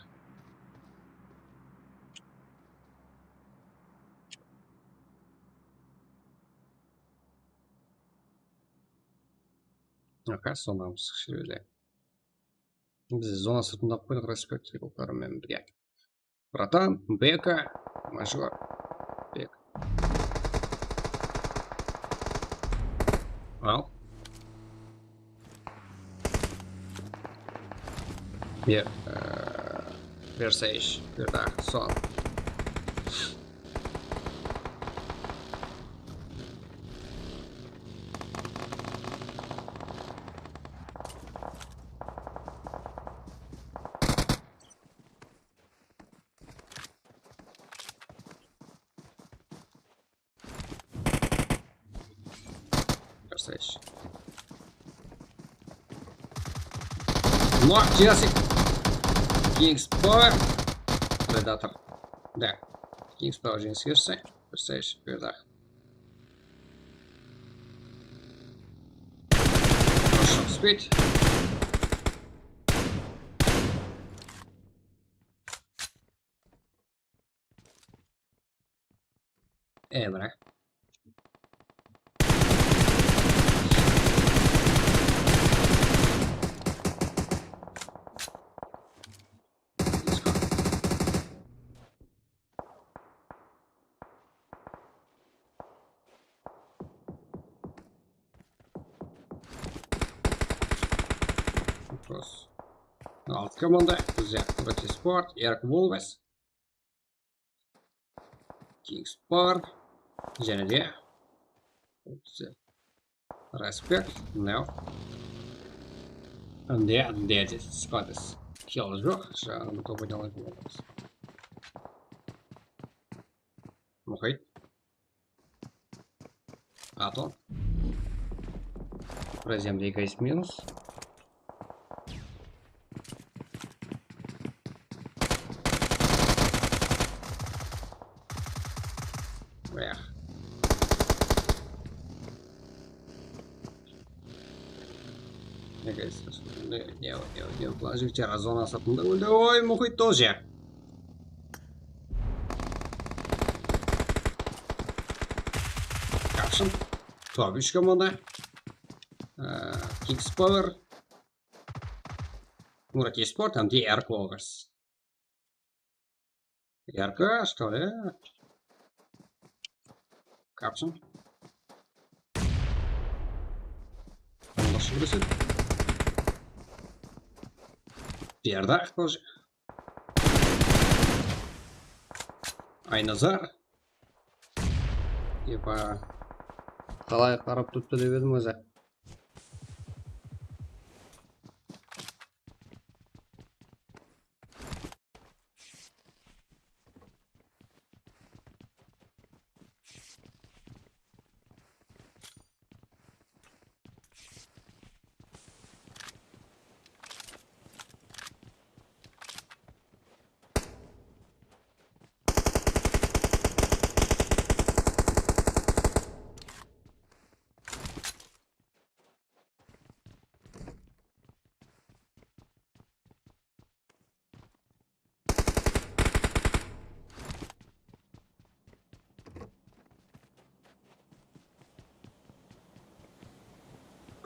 Aha, sonamız shirede. Biz zona sırtında qoydıq, respekt, helikoptermen birge. Bratан, Beka, Major, Bek. Al. Bir, e, Versailles, bir daha, son. Красавчик. Nok, Jurassic. Kings Power. Predator. Da. Kings Power jeńiske erishse. Представляешь, Predator. Хорошо, успеть. E, bırak. Вопрос. Altı komanda, bizde Protisport, Erk Wolves, Kings Power, jáne de Respect, Neo. Inde, inde, squad is kill joq, jaǵın top oynamaydı bolamız. Muhit. Atom. Razemde egoist minus. Эх. Мне кажется, что не, не, не, не положи вчера зона сатында óldi. Oy, muhit тоже. Kapshın. Top úsh komanda. Ee, Kings Power. Murat Esport hám de Erk Wolves. Erk, что ли? Kapshın. Onda shıǵıp esedi. Berdi aqpaj. Aynazar. Epa. Qalay qarap turıptı dep edim ózi.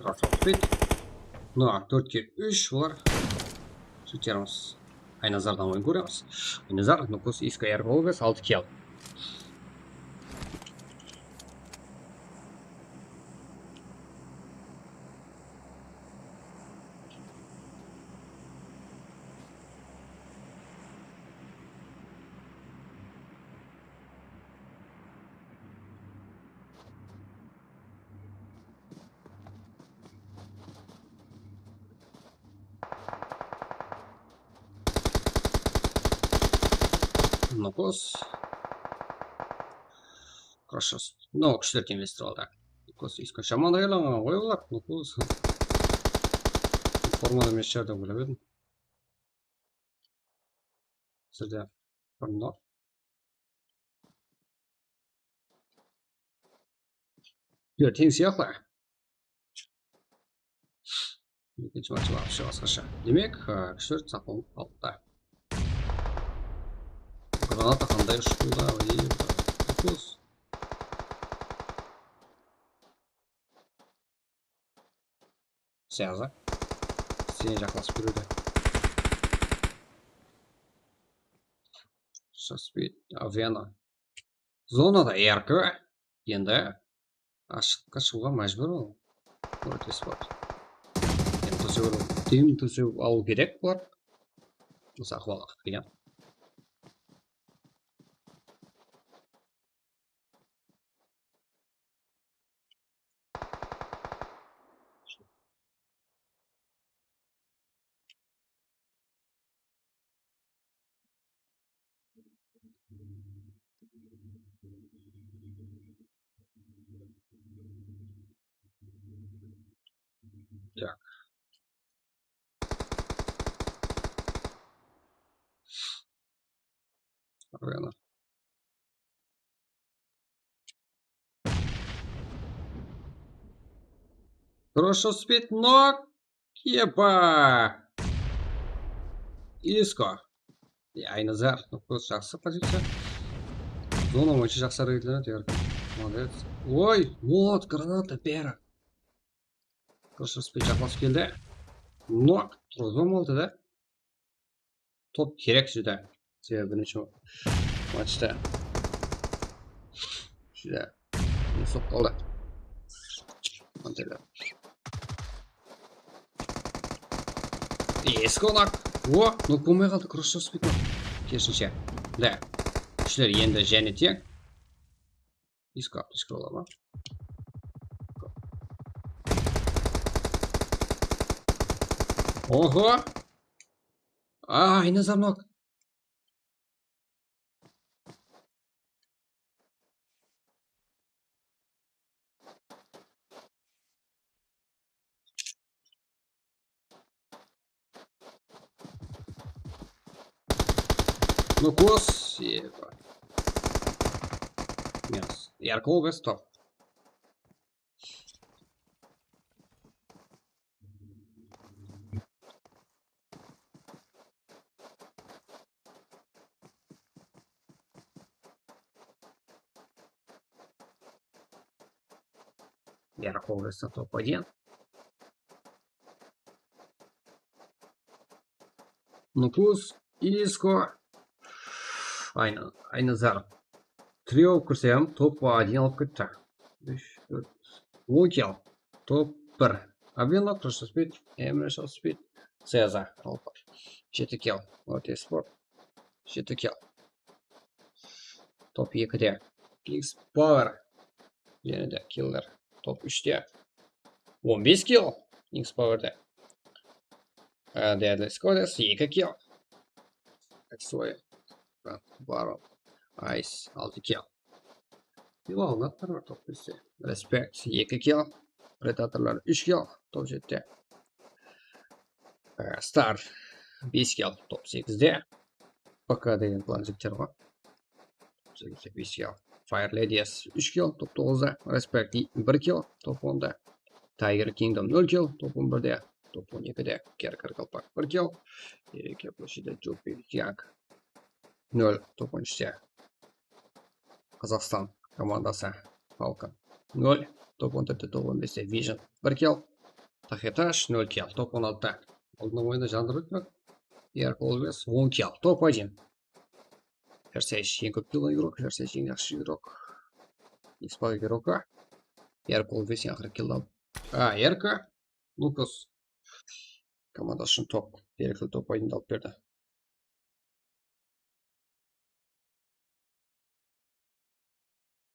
Krasavsik. Mına, tórtke úsh olar. Shıtırmız. Aynazardan oyın kóremiz. Aynazar, Nukus, Iska, Erk Wolves, altı kill. Nukus. Хорошо. Ну, kúshler teńlestip aldı. Nukus, Iska, shaman aylanǵan ǵoy olar. Nukus. Formada men shıǵar dep oylap edim. Sizde bir nol. Yo, teń sıyaqlı. Ekinshi match вообще basqasha. Demek, ha, kúshler saqlanıp qalıptı. Granata qanday ushıptı da, e, Nukus. Syaza. Sen jaqlasıp beredi. Suspect. Avena. Zonada Erk. Endi ashıqqa shıǵıwǵa májbúr ol. Protisport. Endi tósep al-, dem tósep alıw kerek bular. Usı ahwal qıyın. Так. Reno. Хорошо спит, но Kepa. Isko. Ya, Aynazar. Nukos, jaqsı poziciya. Zona boyınsha jaqsı háreket etedi, yarqın. Молодец. Oy, вот, granata, beri. Хорошо спит, jaqlasıp keldi. Nok, turǵızba boldı da. Top kerek júdá. Sebebi birinshi matchta júdá ne soqıp qaldı. Mantayda. Eski onak. O, no, bolmay qaldı. Krossov spikman. Kerisinshe. Da. Kúshler endi jáne teń. Isko, isko ala ma? Oho! Ay, Nazar nok. Nukos, eba. Minus. Yarkov, stop. Yarkov, stop один. Nukos, Isko. Ayna, Aynazar. Trio kirsem, top один alıp ketti. Úsh, tórt, on kill. Top bir. Abinov, Krossov spit, Emre Spit, Ceza. Top jeti kill. Ote sport. Jeti kill. Top ekide. X Power. Jáne de killer. Top úshte. On bes kill. X Powerda. Deadly Squaders, eki kill. Xway. Baron. Ice, altı kill. Bilal Natlar var top beste. Respect, eki kill. Predatorlar, úsh kill. Top jette. Star, bes kill, top sekizde. P K degen plan jigitler ǵoy. Bes kill. Fire Ladies, úsh kill, top toǵızda. Respect, bir kill, top onda. Tiger Kingdom, nol kill, top on birde. Top on ekide. Kerkir Kalpak, bir kill. Ereke Ploshida, Jopi Yang, nol, top on úshte. Qazaqstan komandası, Falcon, nol, top on tórtte, top on beste Vision, bir kill. Taxetash, nol kill, top on altıda. Aldın oyında jandırıp dur. Yarkov, on kill, top один. Versace, eń kóp kill igrók, Versace eń jaqsı igrók. Ispak igrók. Yarkov, eń aqırǵı kill. A, Erka, Lukas. Komandası ushın top, belgili top oyındı alıp berdi.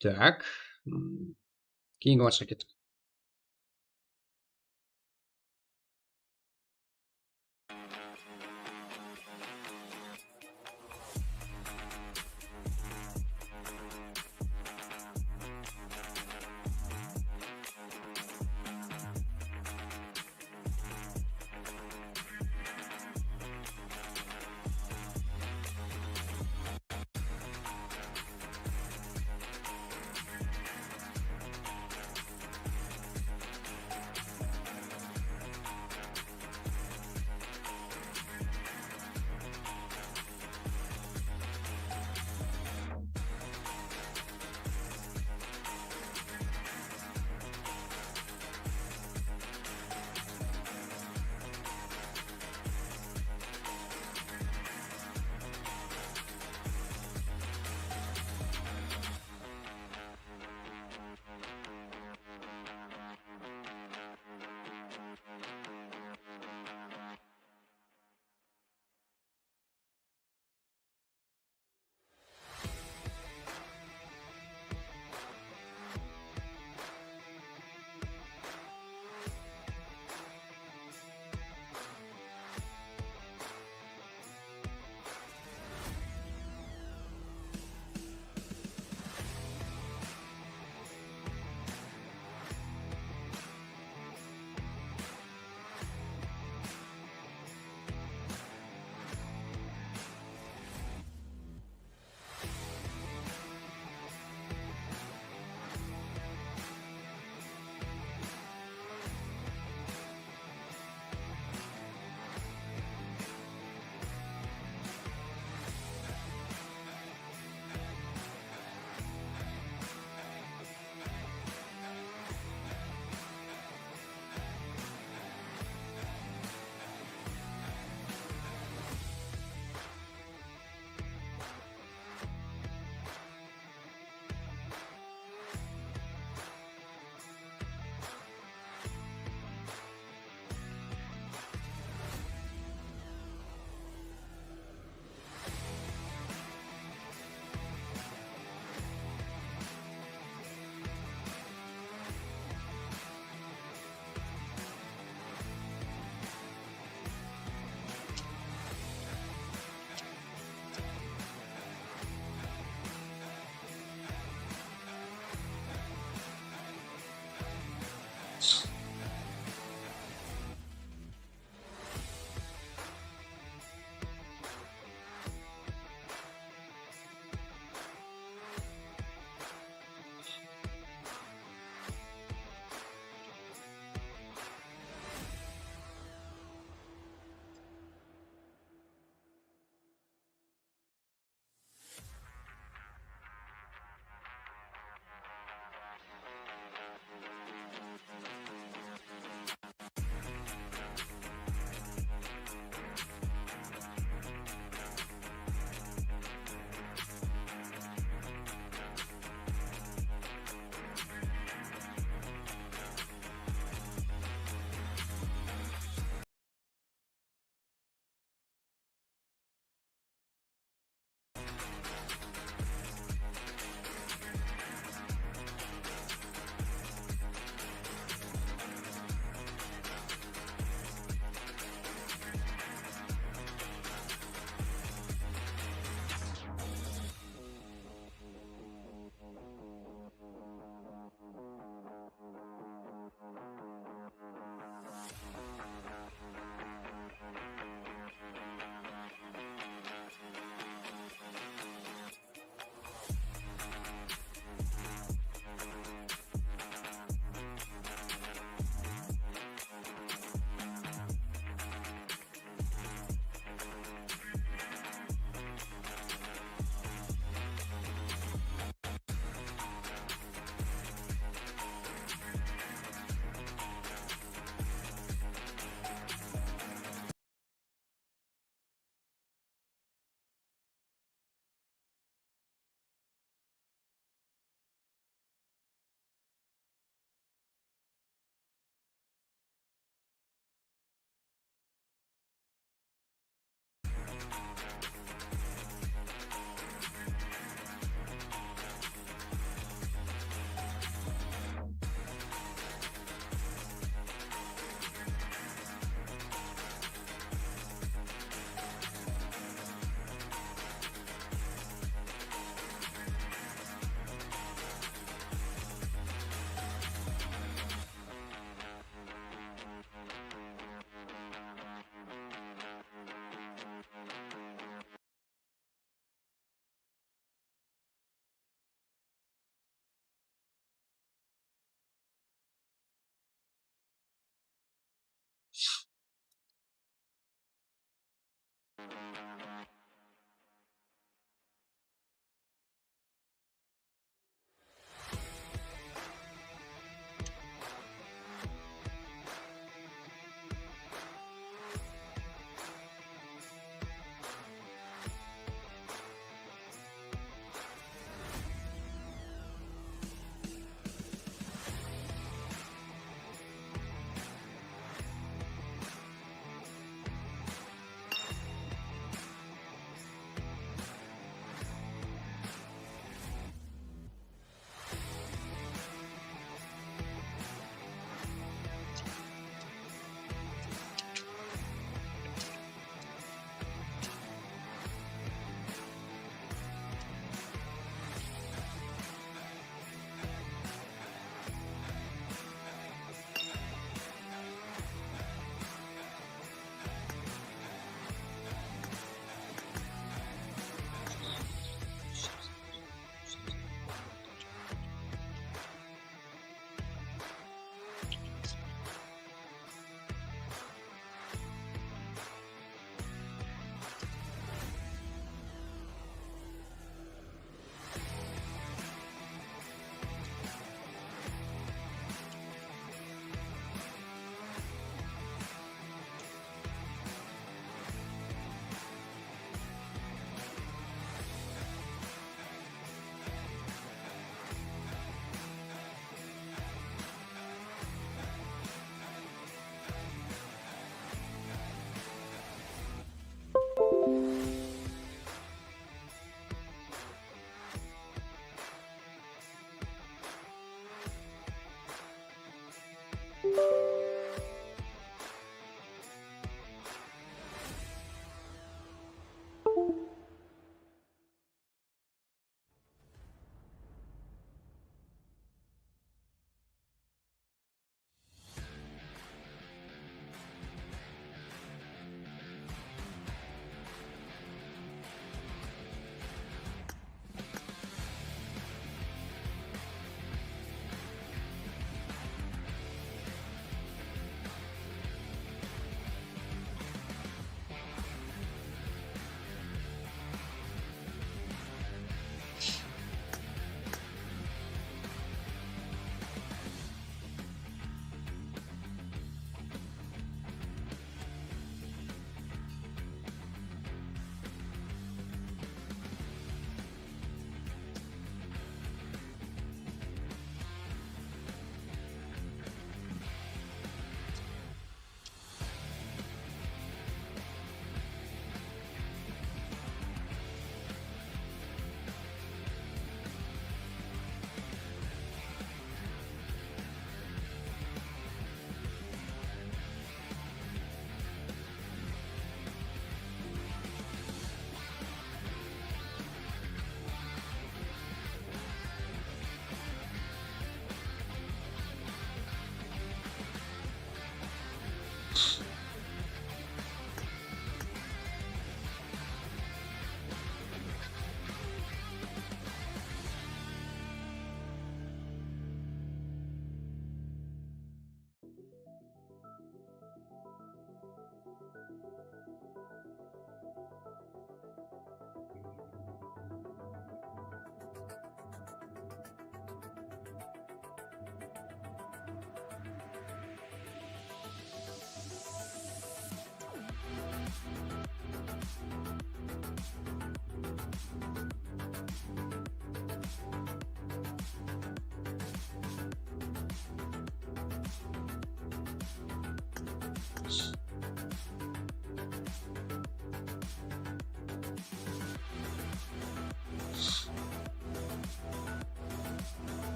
Tak. Hmm. Keyingi matchqa kettik.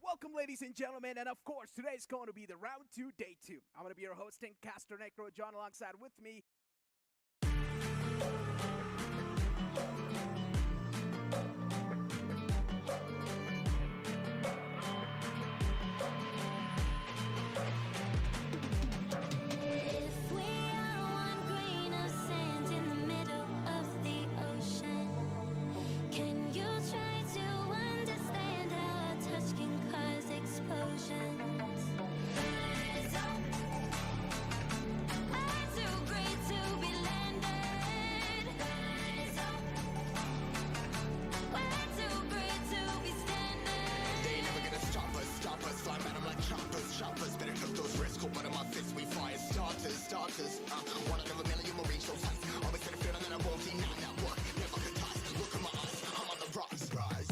Welcome, ladies and gentlemen, and of course, today's going to be the round two, day two. I'm gonna be your host, Caster Necro John, alongside with me, If we are one grain of sand in the middle of the ocean, can you try to understand how a touch can cause explosions? We're too great to be landed. We're too great to be standing. They never gonna stop us, stop us. Fly around 'em like choppers, choppers. Better took those risks. Cold blood on my fists, we fire starters, starters. Uh, one out of a million Marines, those heights. Always had a feeling that I won't deny. Not work, never ties. Look in my eyes, I'm on the rise, rise.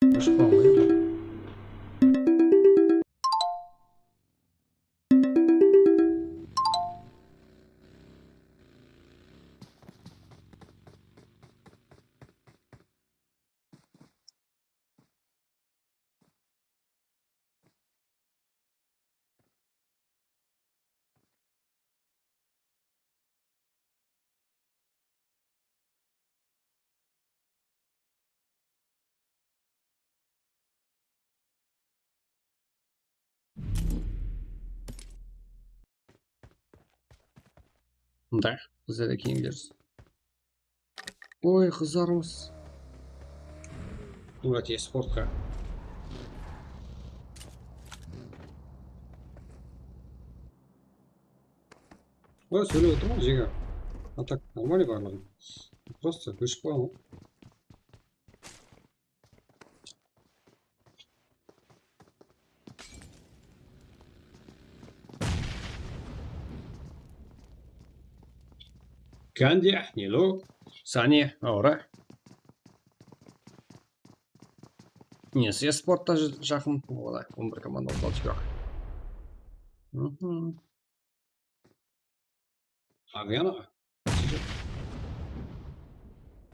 Ushpan qoyayın. Mında bizler de kiyimlerimiz. Oy, qızlarımız. Murat esportqa. Oy, sóylep otırman, jege. A tak, нормально barlıǵı. Просто óship qoyaman. Kandiya, Nilo, Sani, Aura. Nesi esportta ja-, jaqın, ola, on bir komanda qaldı, júrek. Mhm. Aviano.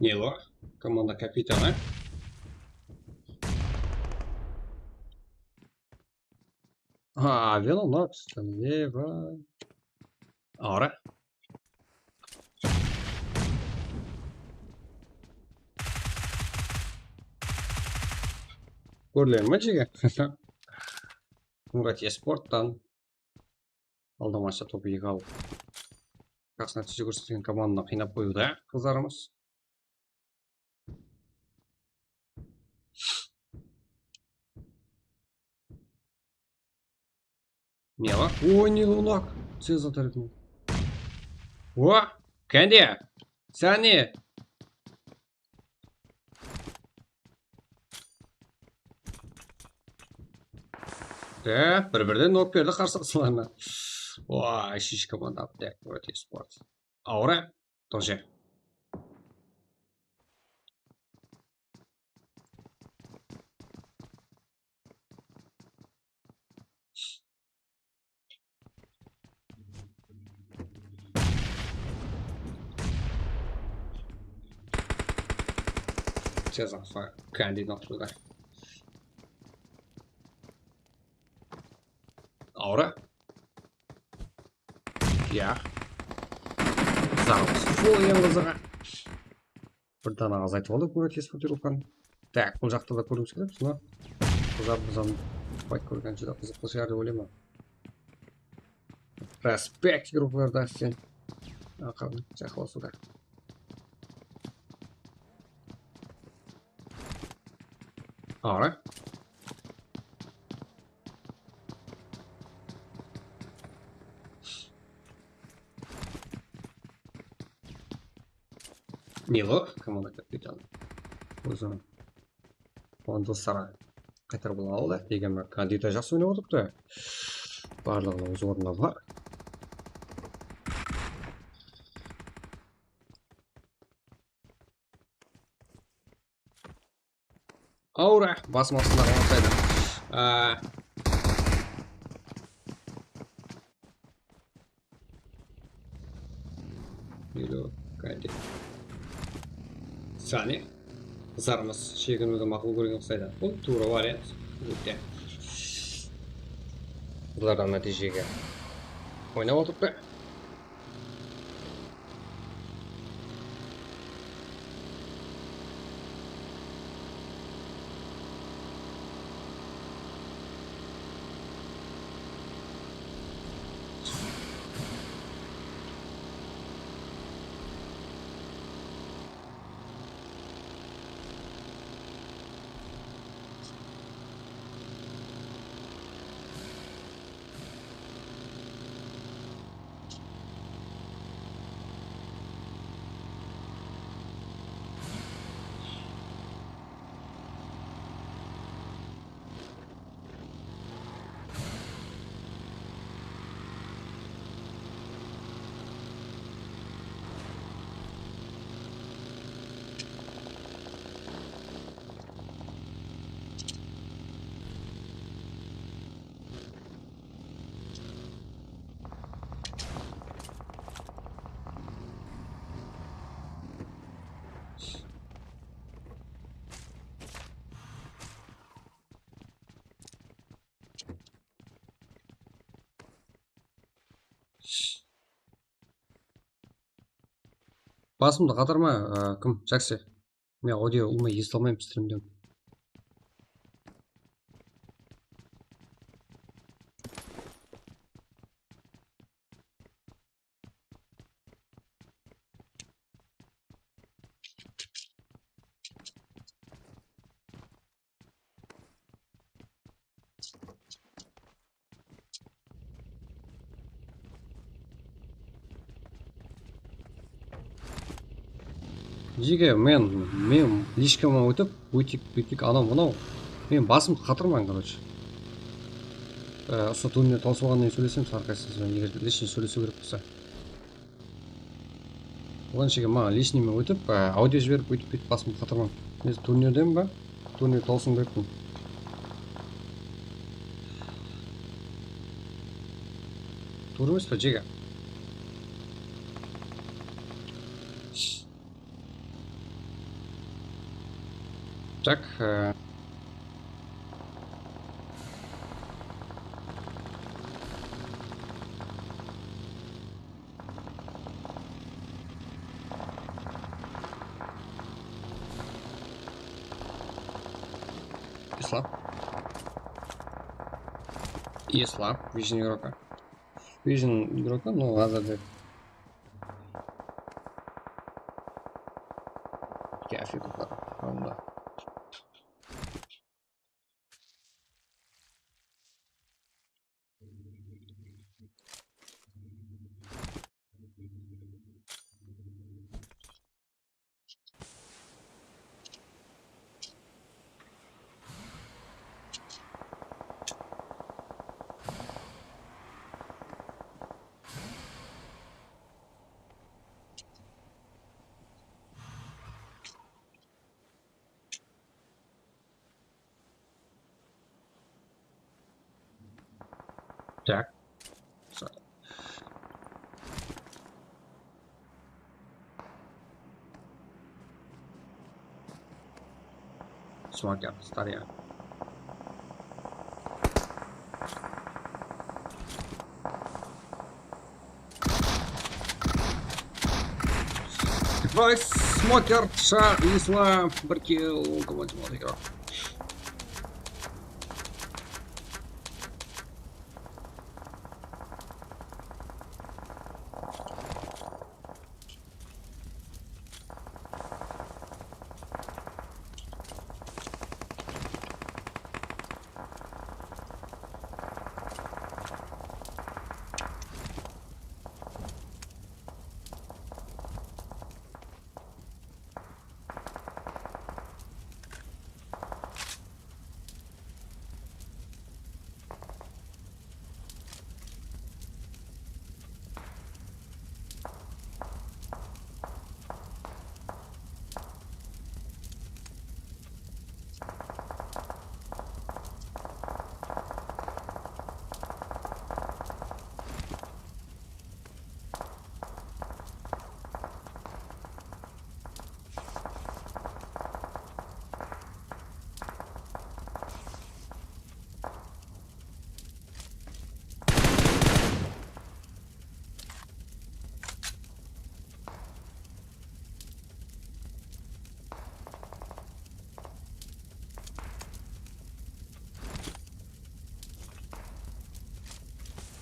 Nilo, komanda kapitanı. Ha, Aviano, Nox, Leva. Aura. Kórlerin ma, jege? Murat esporttan. Aldamaşa topı eki alıp, jaqsı nátiyje kórsetken komandını qıynap qoyıwda qızlarımız. Ne bar? Oy, ne lunak. Cezar tárepinen. O, kánde. Sani. E, bir-birden nok berdi qarsılasılarına. Vay, shishka manda, так, вот, esports. Aura, тоже. Сейчас кандидат туда. Aura. Ya. Qızarımız. Sol eń qızıǵı. Bir dana azaytıp aldıq, Murat esportировканы. Так, bul jaqta da kórgimiz keledi, mına qızarımız fight kórgen júdá qızıqlı shıǵar dep oylayman. Respekt, gruppalarda sen. Aqırın, jaqınlasıwda. Aura. Milo, komanda kapitanı. Óziniń komandasına qaytarıp ala aldı. Degen bir kandida jaqsı oynap otırıptı. Barlıǵınıń óz ornında bar. Aura, basım astında qalmasaydı. Aa. Milo, kánde. Sani. Qızlarımız sheginiwdi maqul kórgen uqsaydı. Bul tuwra variant. Óte. Qızlardan nátiyjege oynap otırıptı. Basımdı qatırma, ı, kim? Jaksi. Men audio ulıwma esite almayman strimden. Jeke, men, men lishkama ótip, buytik, buytik, anaw, mınaw. Men basımdı qatırman, короче. Ee, usı turnirdin tawsılǵannan keyin sóylesemiz, hár qaysımız benen, eger de lishniy sóylesiw kerek bolsa. Odan shege maǵan lishniy men ótip, e, audio jiberip, óytip, óytip basımdı qatırman. Men turnirden ba? Turnir tawsıwım kerekpin. Tuwrı emes pa, jege? Tak, e, Слаб. И слаб. Vision игрока. Vision игрока, ну, házirde. Kafi qıldı. Onda. Tak. Smoker, stariya. Vay, smoker, sha, isla, bir kill, команде молодец.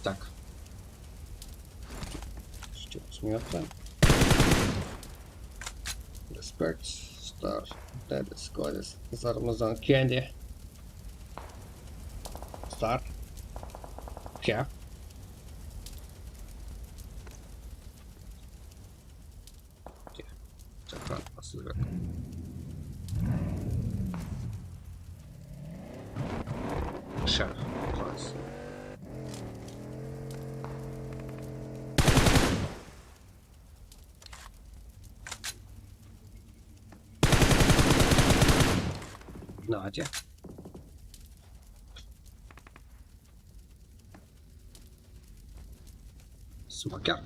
Так. Что, смеётся? Respect, Star, Dead Squad, Zarmazan Candy. Star. Kya? Kya? Chaqqa asılıraq. Sha. Nadya. Smoker.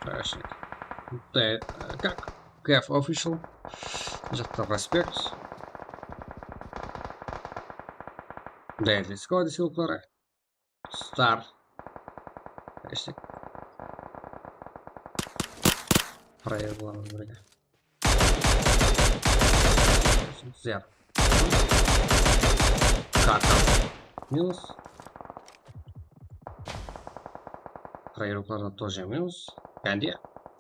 Хорошо. Да, э, как? Kev Official. Jaqta respekt. Deadly Squad sıylıqları. Star. Hashtag. Prayer bularman birge. Ziyar. Karta. Minus. Prayer bulardan тоже minus. Endi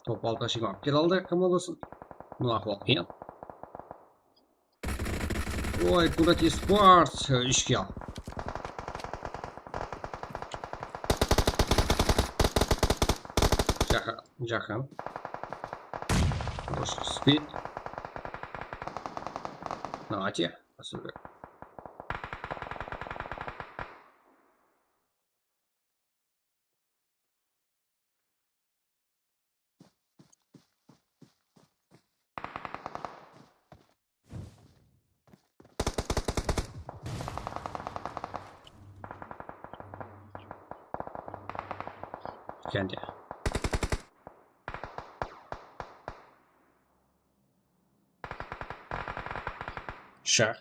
top altına shıǵıp kele aldı komandasın. Mına ahval qıyın. Oy, Kudat Esports, úsh kill. Jaqın, jaqın. Хороший спид. Давайте, Расулбек. Kendi. Shah.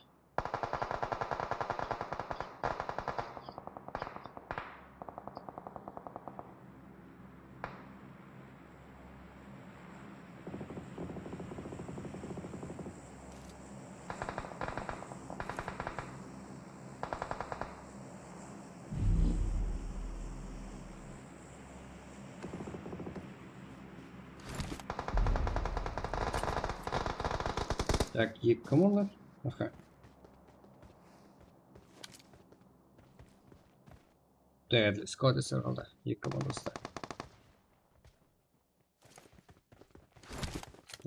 Так, eki kim olar? Aha. Deadly Squad esir qaldı. Eki komandası da.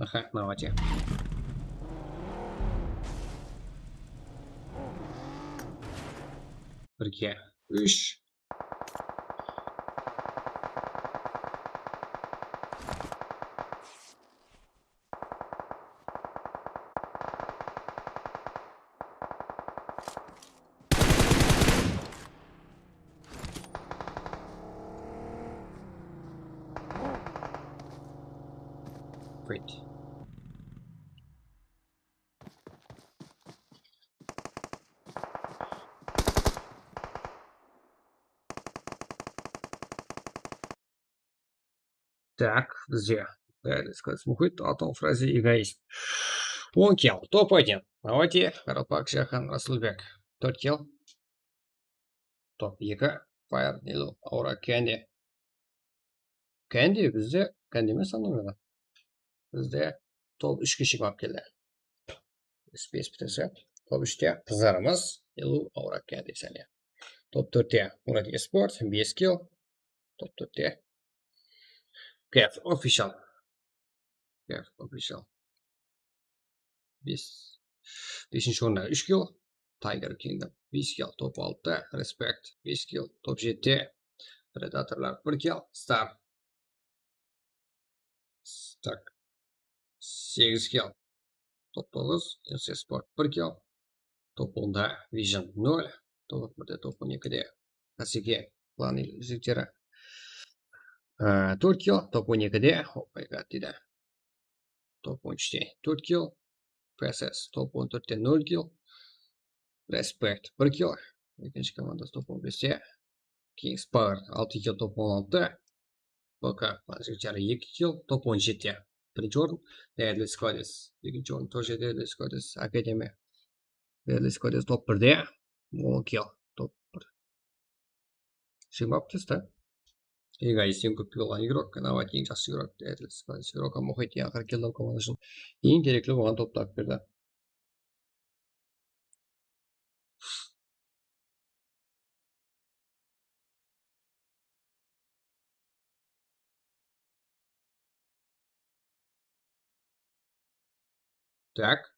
Aha, давайте. Birge. Úsh. Great. Так, bizde Muhit, Atov, Frazi, Egoist. On kill, top один. Давайте, Qaraqalpaq, Jahan, Rasulbek. Tórt kill. Top eki, Fire, Nilo, Aura, Kendi. Kendi bizde, Kendi emes, annaǵı. Bizde top úshke shıǵıp keldi. Bes pitese. Top úshte qızlarımız, Elu, Aura, Kendi, Saniya. Top tórtte Murat Esport, bes kill. Top tórtte Kef Official. Kef Official. Bes. Besinshi orında úsh kill. Tiger Kingdom bes kill. Top altıda Respect bes kill. Top jetide Predatorlar bir kill. Star. Tak. Segiz kill. Top toǵız, N C Sport bir kill. Top onda Vision nol. Top birde, top on ekide Asike, Klan jigitleri, e, tórt kill. Top on ekide, oh my god, deydi. Top on úshte tórt kill. P S S top on tórtte nol kill. Respect bir kill. Ekinshi komandası top on beste. Kings Power altı kill, top on altıda. B K jigitleri eki kill, top on jetide. Birinshi orın. Deadly Squadis. Ekinshi orın тоже Deadly Squadis Akademiya. Deadly Squadis top birde. On kill, top bir. Shıǵıp tasta. Egoist eń kóp kill alǵan igrok, Navati eń jaqsı igrok, Deadly Squadis igroki, Muhit eń aqırǵı kill alǵan komanda ushın eń kerekli bolǵan toptı alıp berdi. Так.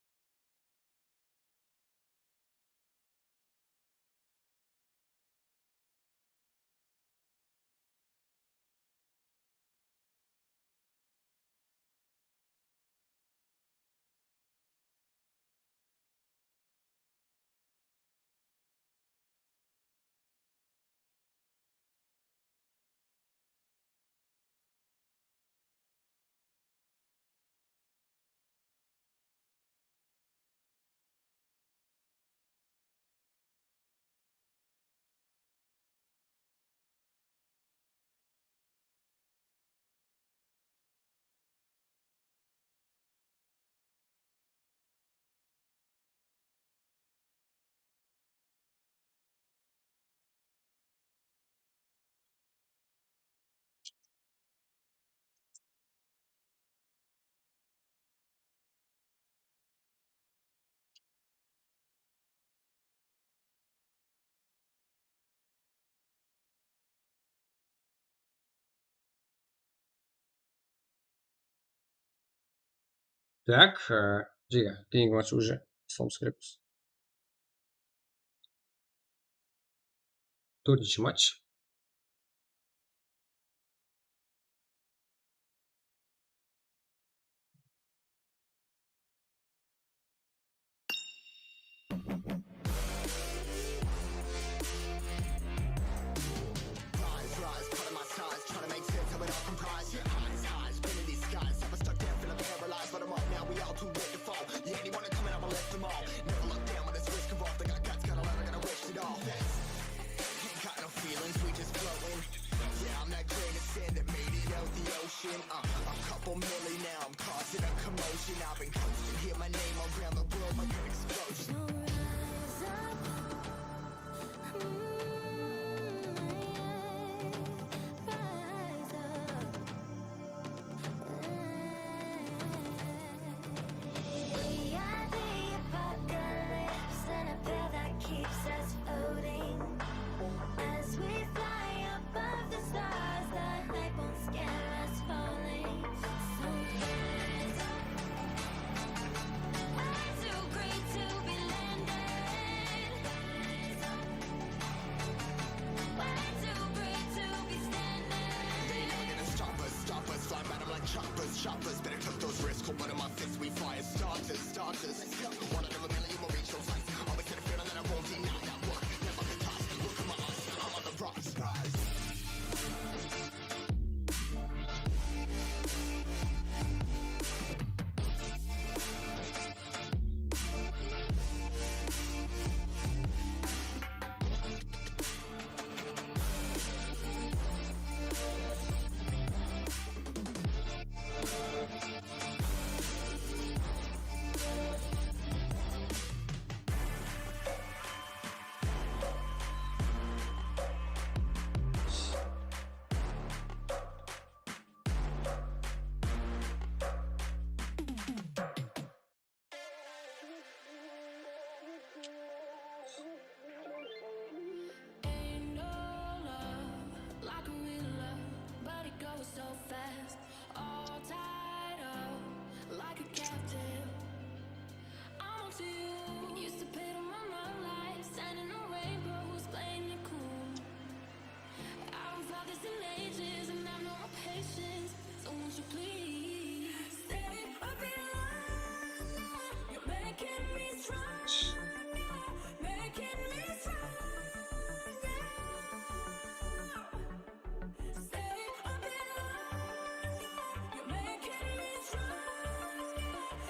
Так, e, jega, keyingi match уже islamız kerekpiz. Dórtinshi match. Ain't no love like a real love, but it goes so fast. All tied up like a captive. I'm on to you. Used to pay to my love life, sending a rainbow who's playing it cool. I haven't felt this in ages, and I've no more patience. So won't you please stay a bit longer? You're making me stronger, making me stronger. Stay a bit longer. You're making me stronger.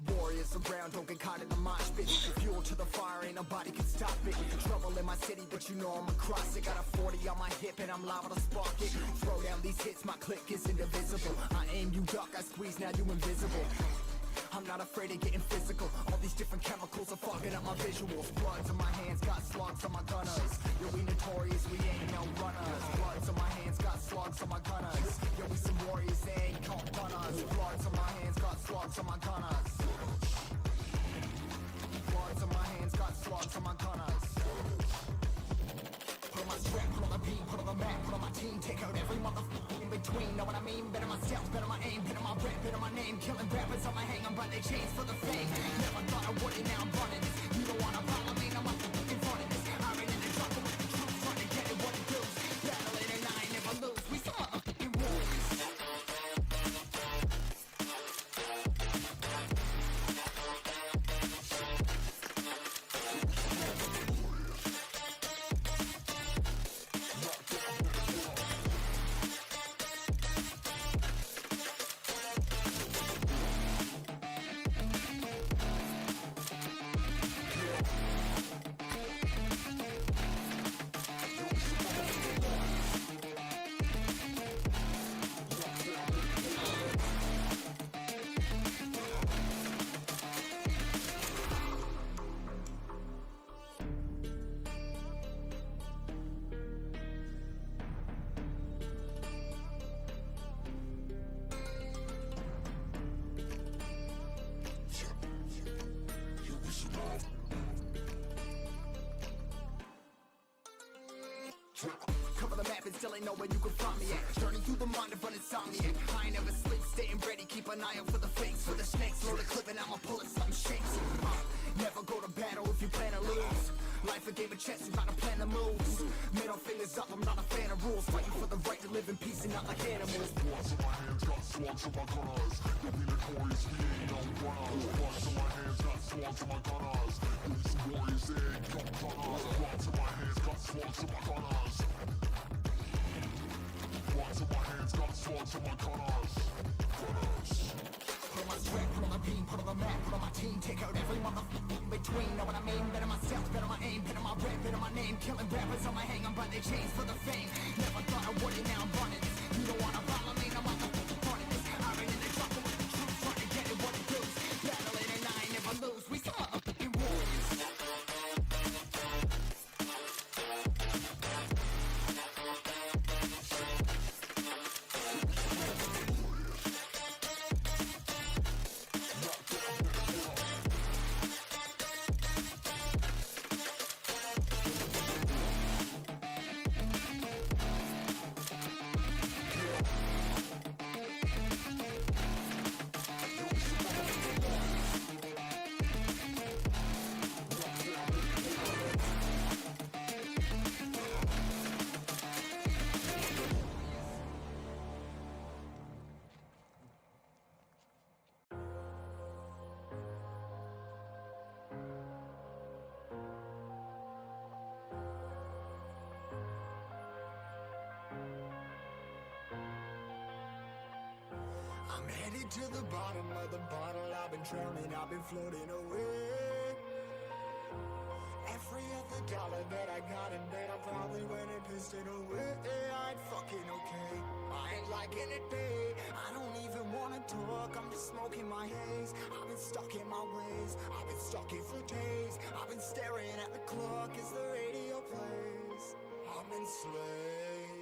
Warriors around, don't get caught in the mosh pit. Fuel to the fire, ain't nobody can stop it. Trouble in my city, but you know I'm across it. Got a forty on my hip and I'm liable to spark it. Throw down these hits, my click is indivisible. I aim, you duck, I squeeze, now you invisible. I'm not afraid of getting physical. All these different chemicals are fogging up my visuals. Bloods on my hands, got slugs on my gunners. Yeah, we notorious, we ain't no runners. Bloods on my hands, got slugs on my gunners. Yeah, we some warriors, they ain't come done us. Bloods on my hands, got slugs on my gunners. Bloods on my hands, got slugs on my gunners. Put on my strap, put on the beat, put on the map, put on my team, take out every motherfucker in between. Know what I mean? Bet on myself, bet on my aim, bet on my rap, bet on my name. Killing rappers on my hang, I'm by their chains for the fame. Never thought I would it, now I'm running this. You don't wanna follow me, now I'm fucking in front of this. I ran in the jungle with the truth, trying to get it what it does. Battling and I ain't never lose. We some motherfucking warriors. Cover the map and still ain't know where you can find me at. Journey through the mind of an insomniac. I ain't never sleep, staying ready. Keep an eye out for the fakes, for the snakes. Load a clip and I'ma pull it, something shakes. Uh, never go to battle if you plan to lose. Life a game of chess, you gotta plan the moves. Middle fingers up, I'm not a fan of rules. Fighting for the right to live in peace and not like animals. Bloods on my hands, got slugs on my gunners. You'll be notorious, we ain't no runners. Bloods on my hands, got slugs on my gunners. These warriors, they ain't come runners. Bloods on my hands, got slugs on my gunners. Bloods on my hands, got slugs on my gunners. Gunners. Put on my strap, put on my beam, put on the map, put on my team, take out every motherfucker in between. Know what I mean? Bet on myself, bet on my aim, bet on my rap, bet on my name. Killing rappers on my hang, I'm by their chains for the fame. Never thought I would it, now I'm running this. You don't wanna follow me, no motherfucking running this. I ran in the jungle with the truth, trying to get it what it does. Battling and I ain't never lose. We some motherfucking warriors. I'm headed to the bottom of the bottle. I've been drowning, I've been floating away. Every other dollar that I got in bed, I probably went and pissed it away. I ain't fucking okay. I ain't liking it, babe. I don't even wanna talk. I'm just smoking my haze. I've been stuck in my ways. I've been stuck here for days. I've been staring at the clock as the radio plays. I'm enslaved.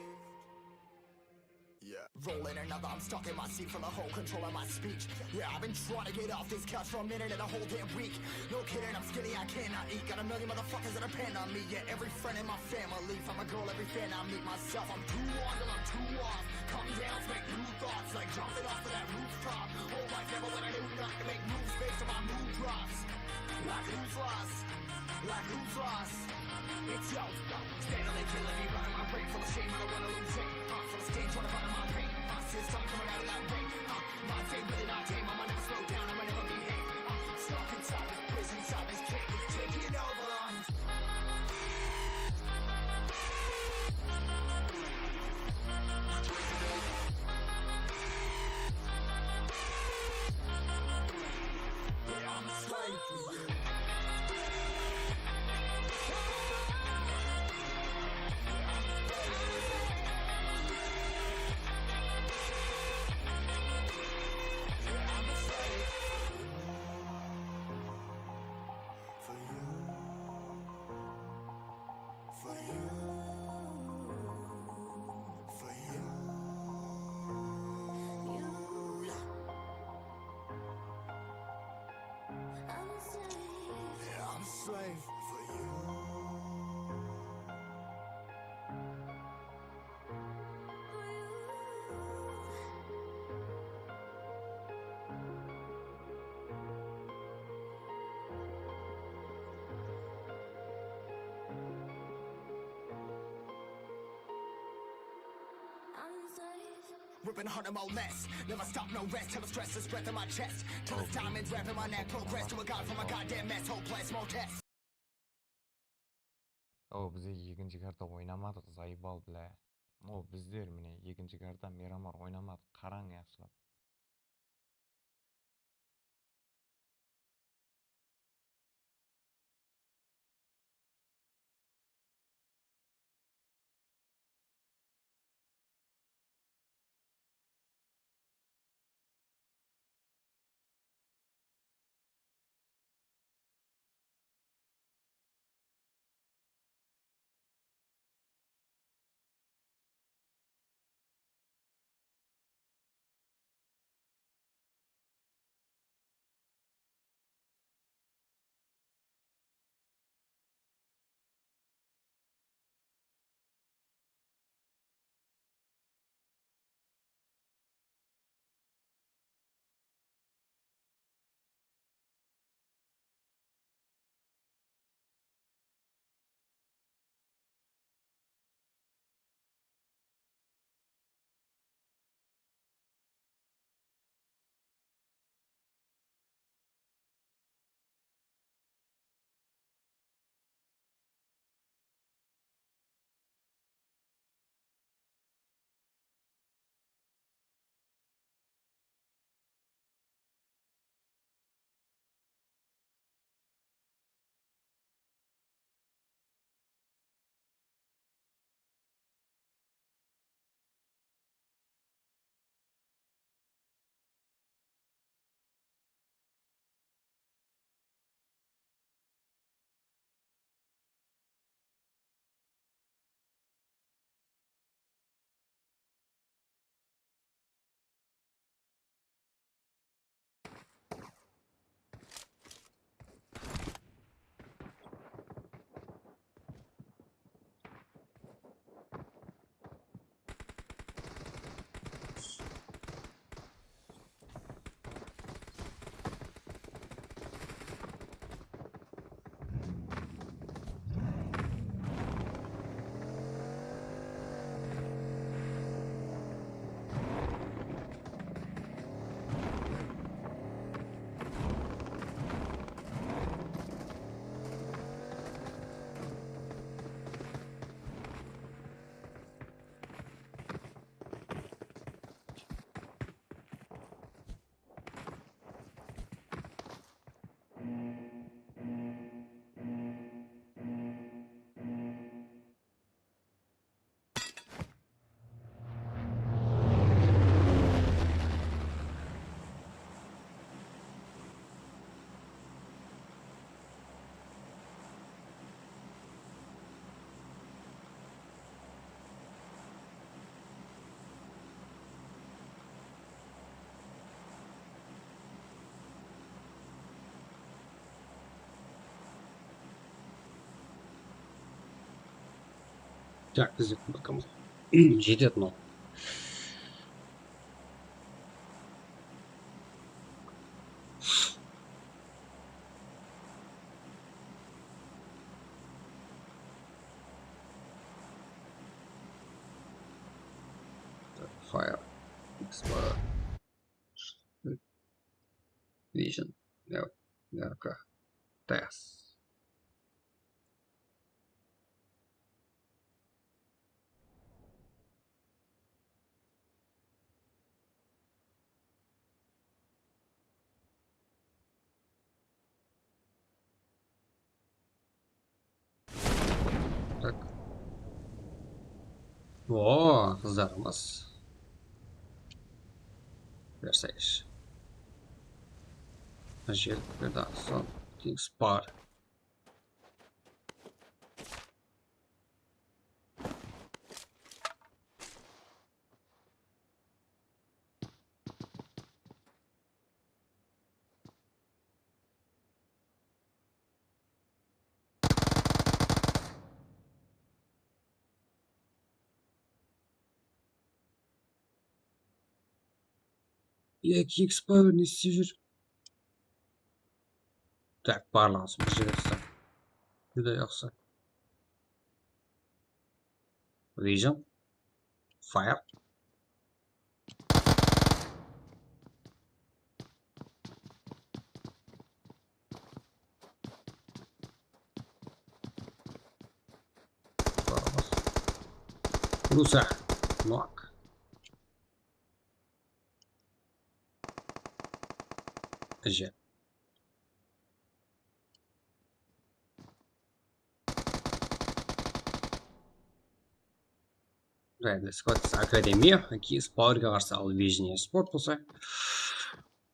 Yeah. Rolling another, I'm stuck in my seat, feel a hole, controlling my speech. Yeah, I've been trying to get off this couch for a minute and a whole damn week. No kidding, I'm skinny, I cannot eat. Got a million motherfuckers that depend on me. Yeah, every friend in my family, from a girl, every fan I meet myself. I'm too on till I'm too off. Come down, make new thoughts, like jumping off of that rooftop. Whole life never when I knew not to make moves based on my mood drops. Like who's lost? Like who's lost? It's yo, stay on the kill me, running my brain full of shame. I don't wanna lose it. I'm full of stage, trying to find my pain. I see the sun coming out of that rain. Uh, my day really not tame. I'ma never slow down, I'ma never behave. Uh, stuck inside this prison, inside this cage, it's taking over. Ripping a hundred more less. Never stop, no rest. Till the stress is breath in my chest. Till it's diamonds wrapping my neck. Progress to a god from a goddamn mess. Hopeless, more tests. O, bize ekinshi karta oynamadıq, zayıbal, bilá. O, bizler, mine, ekinshi karta Miramar oynamadıq, qarań, yaqshılap. Так, biz jetedi mınaw. Fire. Expire. Vision. Yarkı. Test. Tak. O, qızlarımız. Berseysh. Jelip berdi, soń tiyis bar. Ya, Kickstarter ne istep júr? Tak, barlıǵın bir jerge tutsaq. Júdá jaqsı. Vision. Fire. Rusa. Nok. Áje. Red Squad Akademiya, Kiyis Powerga qarsı, al Vision Sport bolsa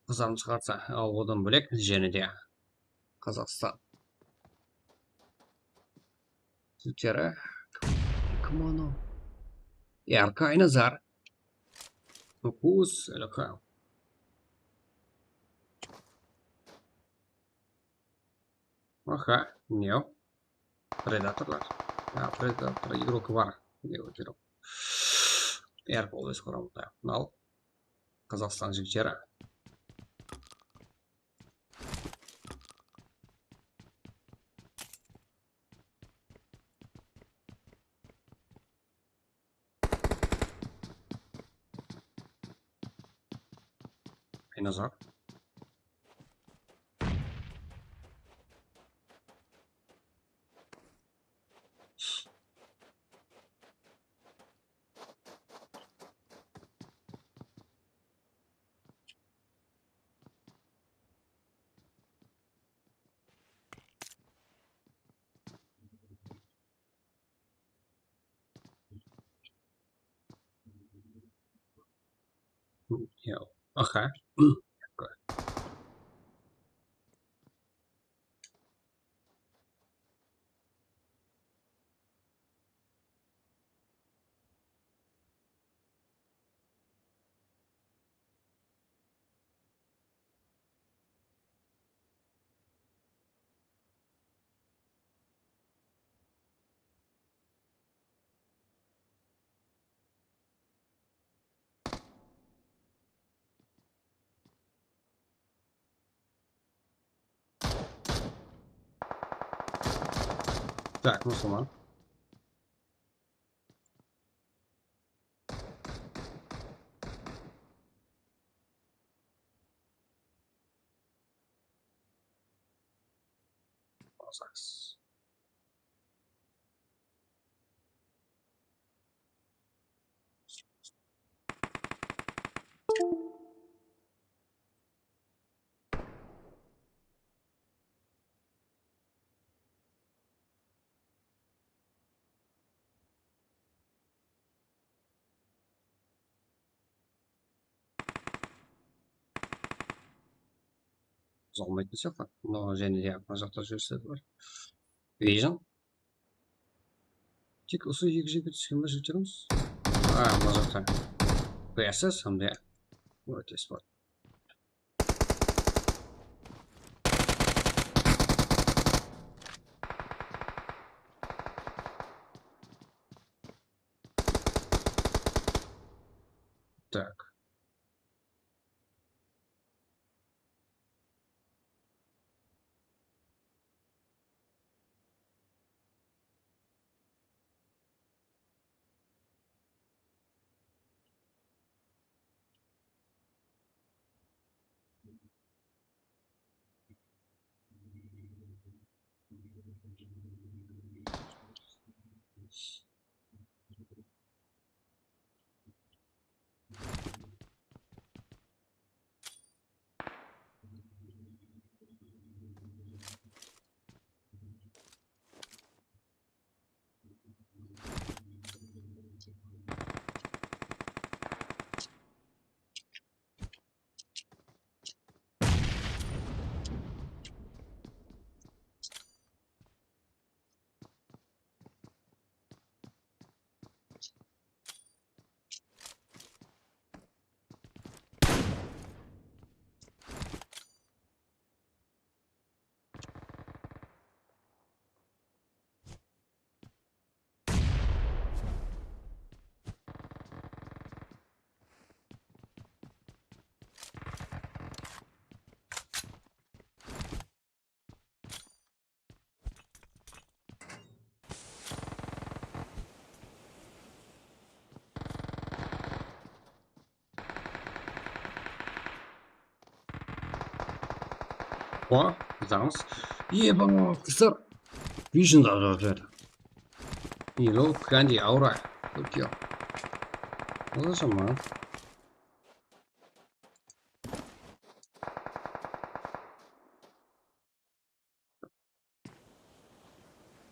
Qazaqstanımız qarsı, al odan bólek jáne de Qazaqstan jigitleri. Kim, kim anaw? R K Nazar. Nukus, L K. Aha, ne o? Predatorlar. Ya, Predator, igrók bar. Ne o, igrók? Erk, Oles, Qoraqalpaqstan. Al. Qazaqstan jigitleri. Aynazar. Ya, aha. Так, ну, сломан. Azaz. Biz almaytın sıyaqlı. Mına jáne de mına jaqta júrisi bar. Vision. Tek usı eki jege túsken be jigitlerimiz? A, mına jaqta. P S S hám de. Óte sport. Так. O, bizlerimiz. Eba, qızlar. Vision da alıp jiberde. Ilo, Kandi, Aura. Tokio. Qızıqshı ma?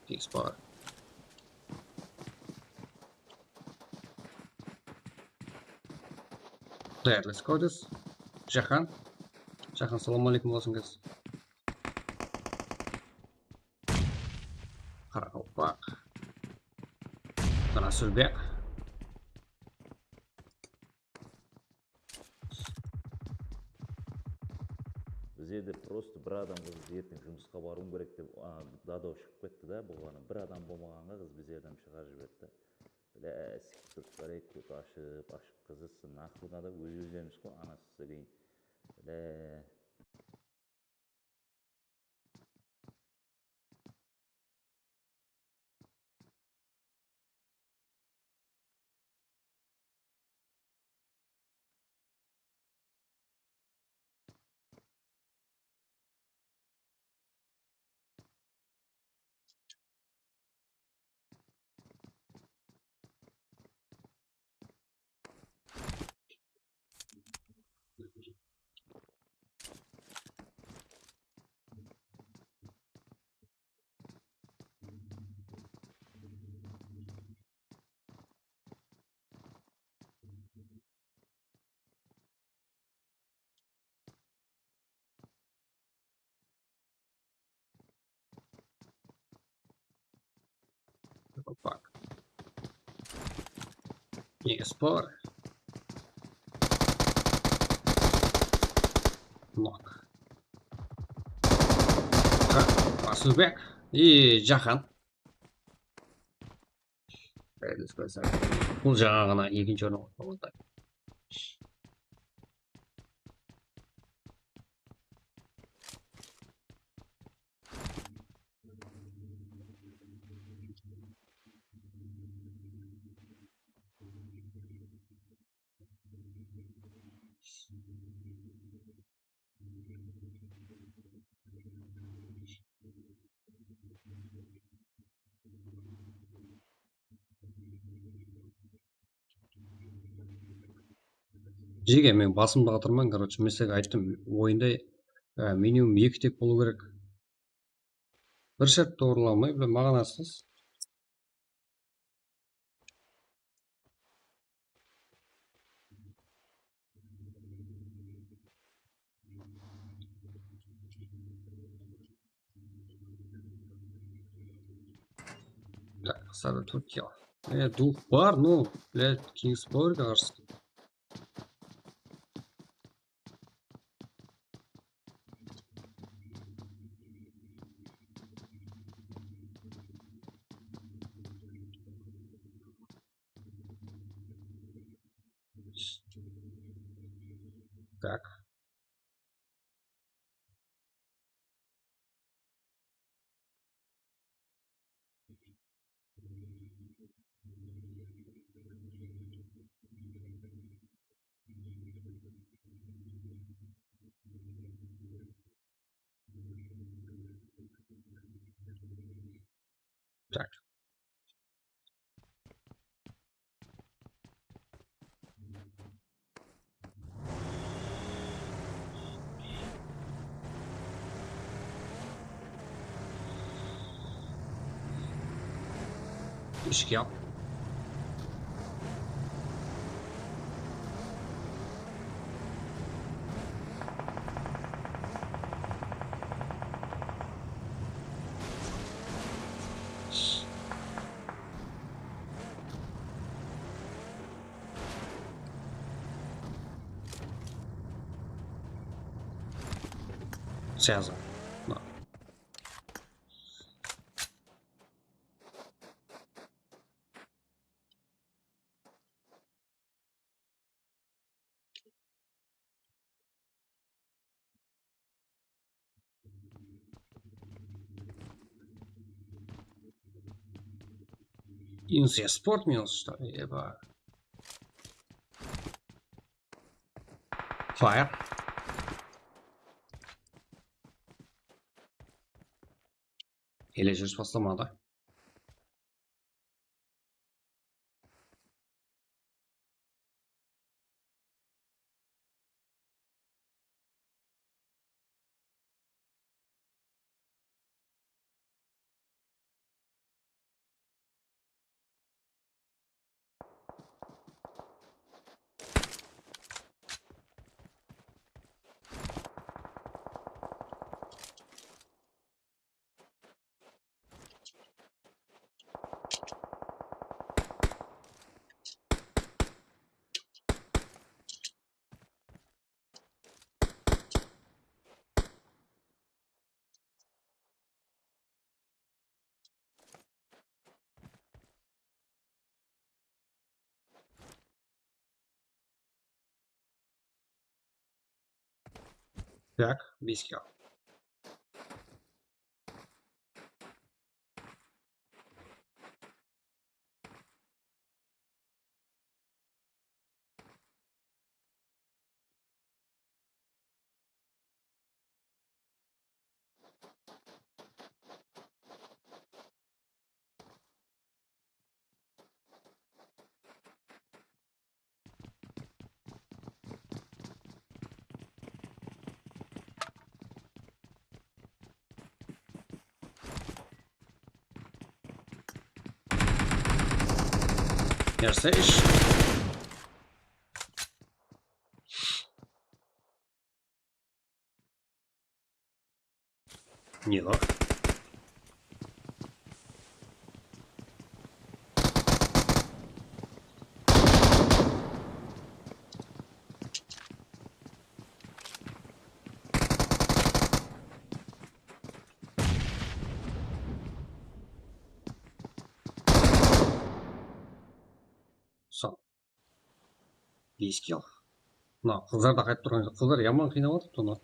Xbox. Let's go, this. Jahan. Jahan, assalamu aleykum bolsın, guys. Qaraqalpaq. Qara súrbek. Bizde de prosto bir adam qız erteń jumısqa barıwım kerek dep, a, dadov shıǵıp ketti da, bolǵanı bir adam bolmaǵanǵa qız bizlerden shıǵarıp jiberdi da. Bile, sikip turıp, bárek kóp ashıp, ashıp qızısın. Aqırında da óz-ózlerimiz ǵoy, anası deyin. Bile. Opa. Eski spor. Nok. Ha, Asılbek. I Jahan. Bul jańa ǵana ekinshi orın aldı. Jege, men basımdı qatırman, короче, men sizlerge ayttım, oyında, e, minimum eki tek bolıw kerek. Bir shárt te orınlanbay, bile, maǵanasız. Так, сразу Turkiya. E, duh bar, no, блядь, Kingsburg'a qarsı. Так. Так. Ishke al. Связан. Insiya sport minus, что ли, eba. Fire. Ele júris baslamadı. Tak, bes kill. Yasayış. Ne bar? Sol. Bes kill. Mına qızlar da qaytıp turǵan joq. Qızlar yaman qıynap atırıptı onı.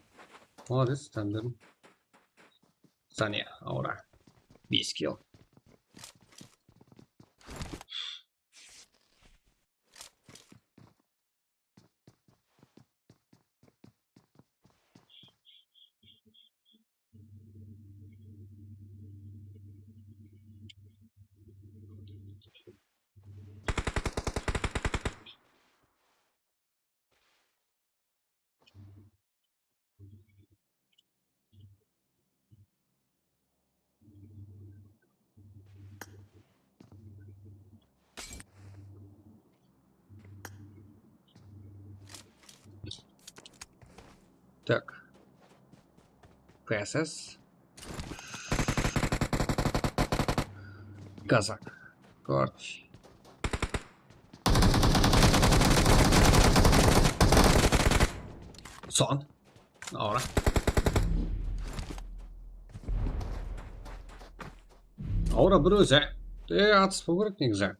Molodec, tán berdim. Saniya, aura. Bes kill. Так. P S S. Казак. Короче. Son. Aura. Aura bir ózi. E, atıspaw kerek negizi.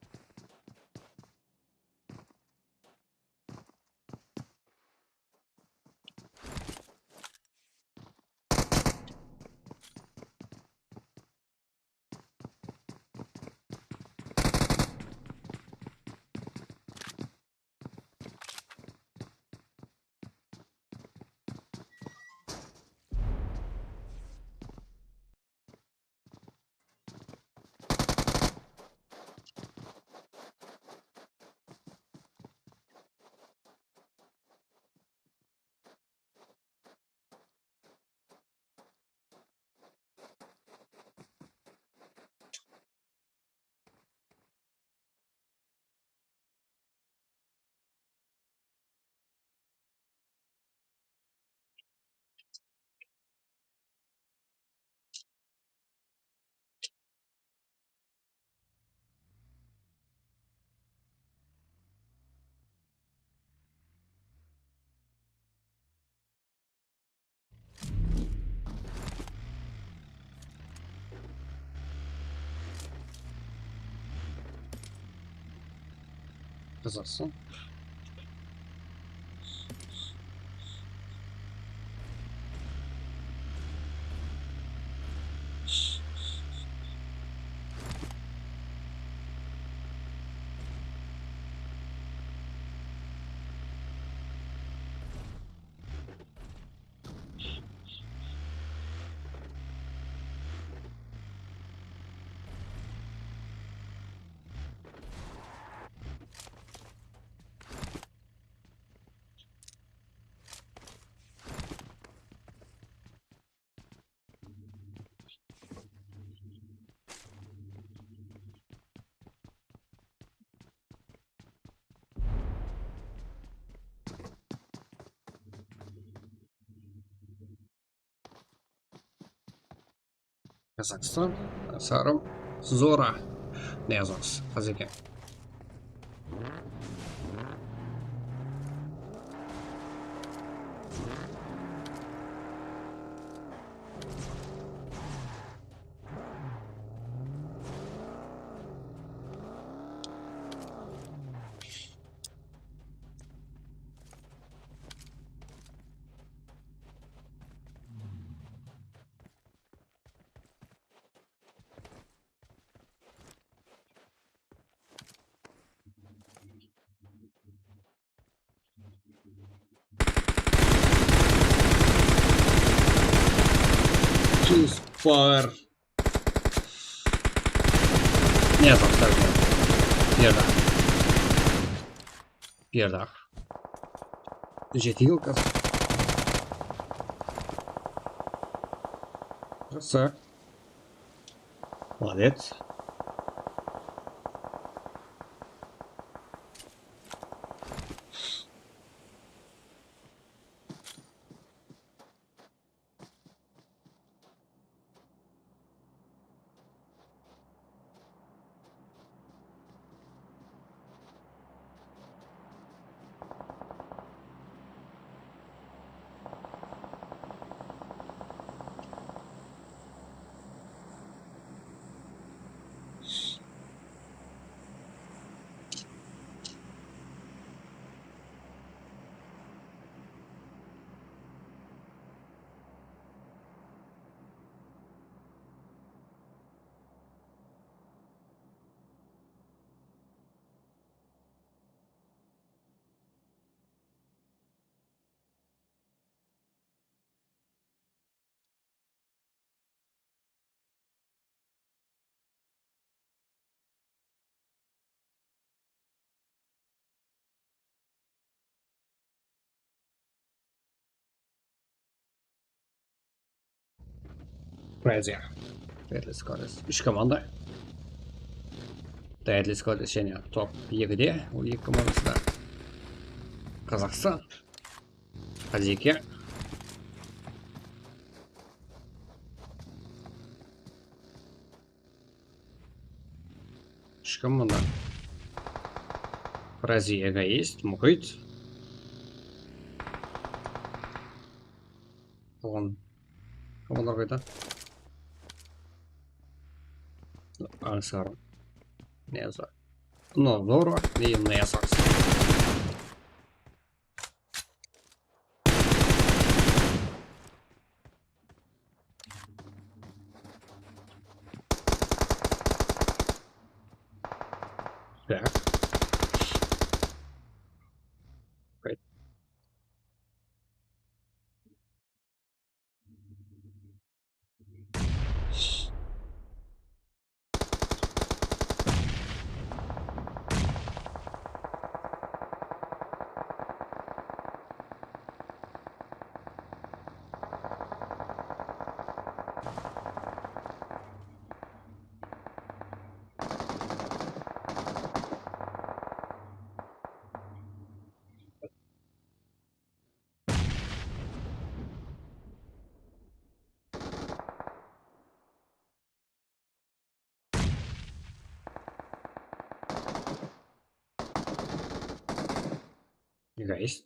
Qızıqsın. Kazaqstan, Sarım, Zora. Ne yazamız? Házir eken. Tuz bar. Ne yapamız abi? Bir daha. Bir daha. Jeti yılka. Jaqsı. Молодец. Poeziya. Deadly Squad. Úsh komanda. Deadly Squad jáne top ekide. Ol eki komandası da Qazaqstan. Qaziyke. Úsh komanda. Frazi egoist, Muhit. Qalǵan komandalar qayda? Ańsar. Ne yazar? No, Zoro, ne, ne yazar? Так. Qayt. Guys.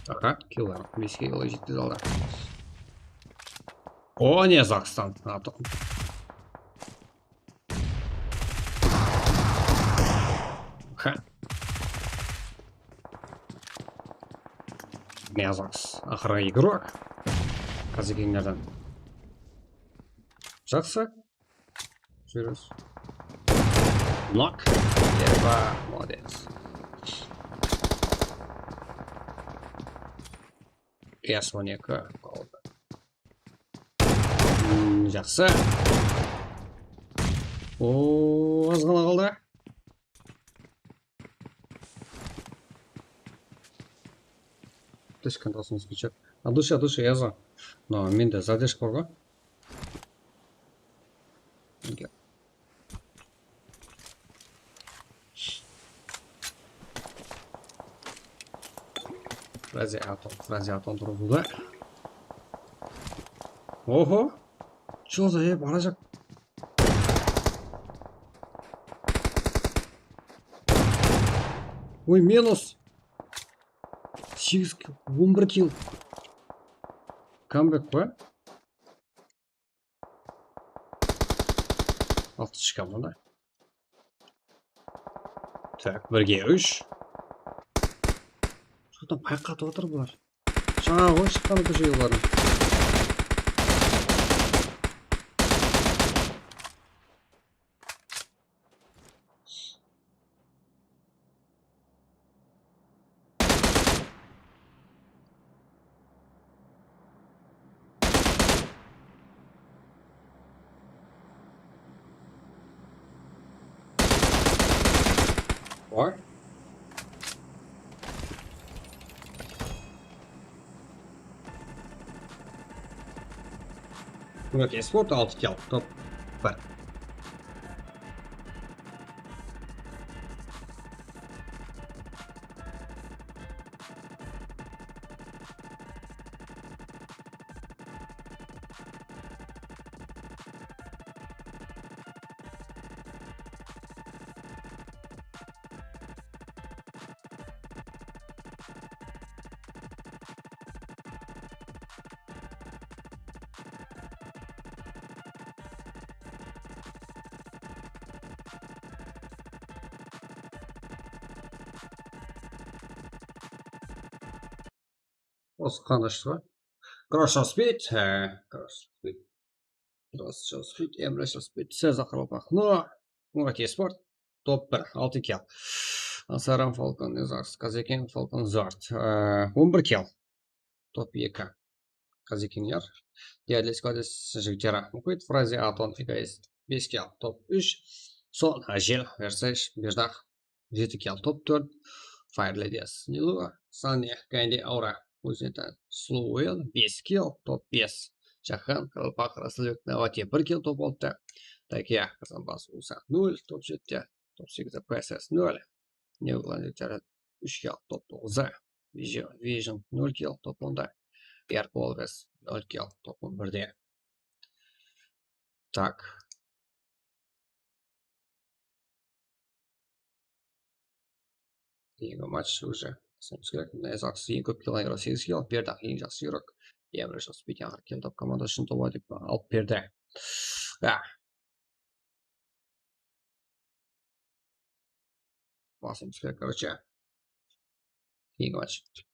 Aha, kill bar. Beske kill jetkizdi aldı. O, ne Qazaqstan? Atıq. Ha. Ne yazamız? Aqırǵı igrok. Qazekenlerden. Jaqsı. Júriz. Nok. Eba, молодец. Yas on eki qaldı. Hmm, jaqsı. O, az ǵana qaldı. Точка скачать. А, души, души, я за. Но, mende задержка bar ǵoy. Radiator, radiator turıptı. Oho! Чё за, e, barajaq. Oy, minus. Segiz kill, on bir kill. Comeback pa? Altınshı komanda. Так, birge úsh. Что там payqatıp atır bular? Jańa ǵoy shıqqan kóshe yolların. Oy. Murat Esport altı kill, top bir. Osı qanday shıǵar? Gross Speed, e, Gross Speed. Gross Speed, Emre Speed, Seza Qaraqalpaq. No, Murat Esport, top bir, altı kill. Asaram Falcon, Ezars, Kazeken, Falcon, Zart. E, on bir kill. Top eki. Kazekinler. Diadlis Kades jigitleri. Muxit, Frazi, Aton, Egoist. Bes kill, top úsh. Son, Ajel, Versace, Berdaq. Jeti kill, top tórt. Fire Ladies, Nilu, Sani, Gandi, Aura, Muzneta, Slow Whale, bes kill, top bes. Jahan, Qaraqalpaq, Rasulbek, Navati, bir kill, top altı. Takiya, Qazanbas, Usa, nol, top jeti. Top segiz, P S S, nol. Neogladiator, úsh kill, top toǵızda. Vision, Vision, nol kill, top onda. Air Always, nol kill, top on birde. Tak. Keyingi match уже. Basıwımız kerek. Mına Ezaqsız eń kóp kill alǵan, segiz kill, Berdaq eń jaqsı júrek. Emre Speed eń kill top komanda ushın top dep alıp berdi. Ah. Basıwımız kerek, короче. Keyingi match.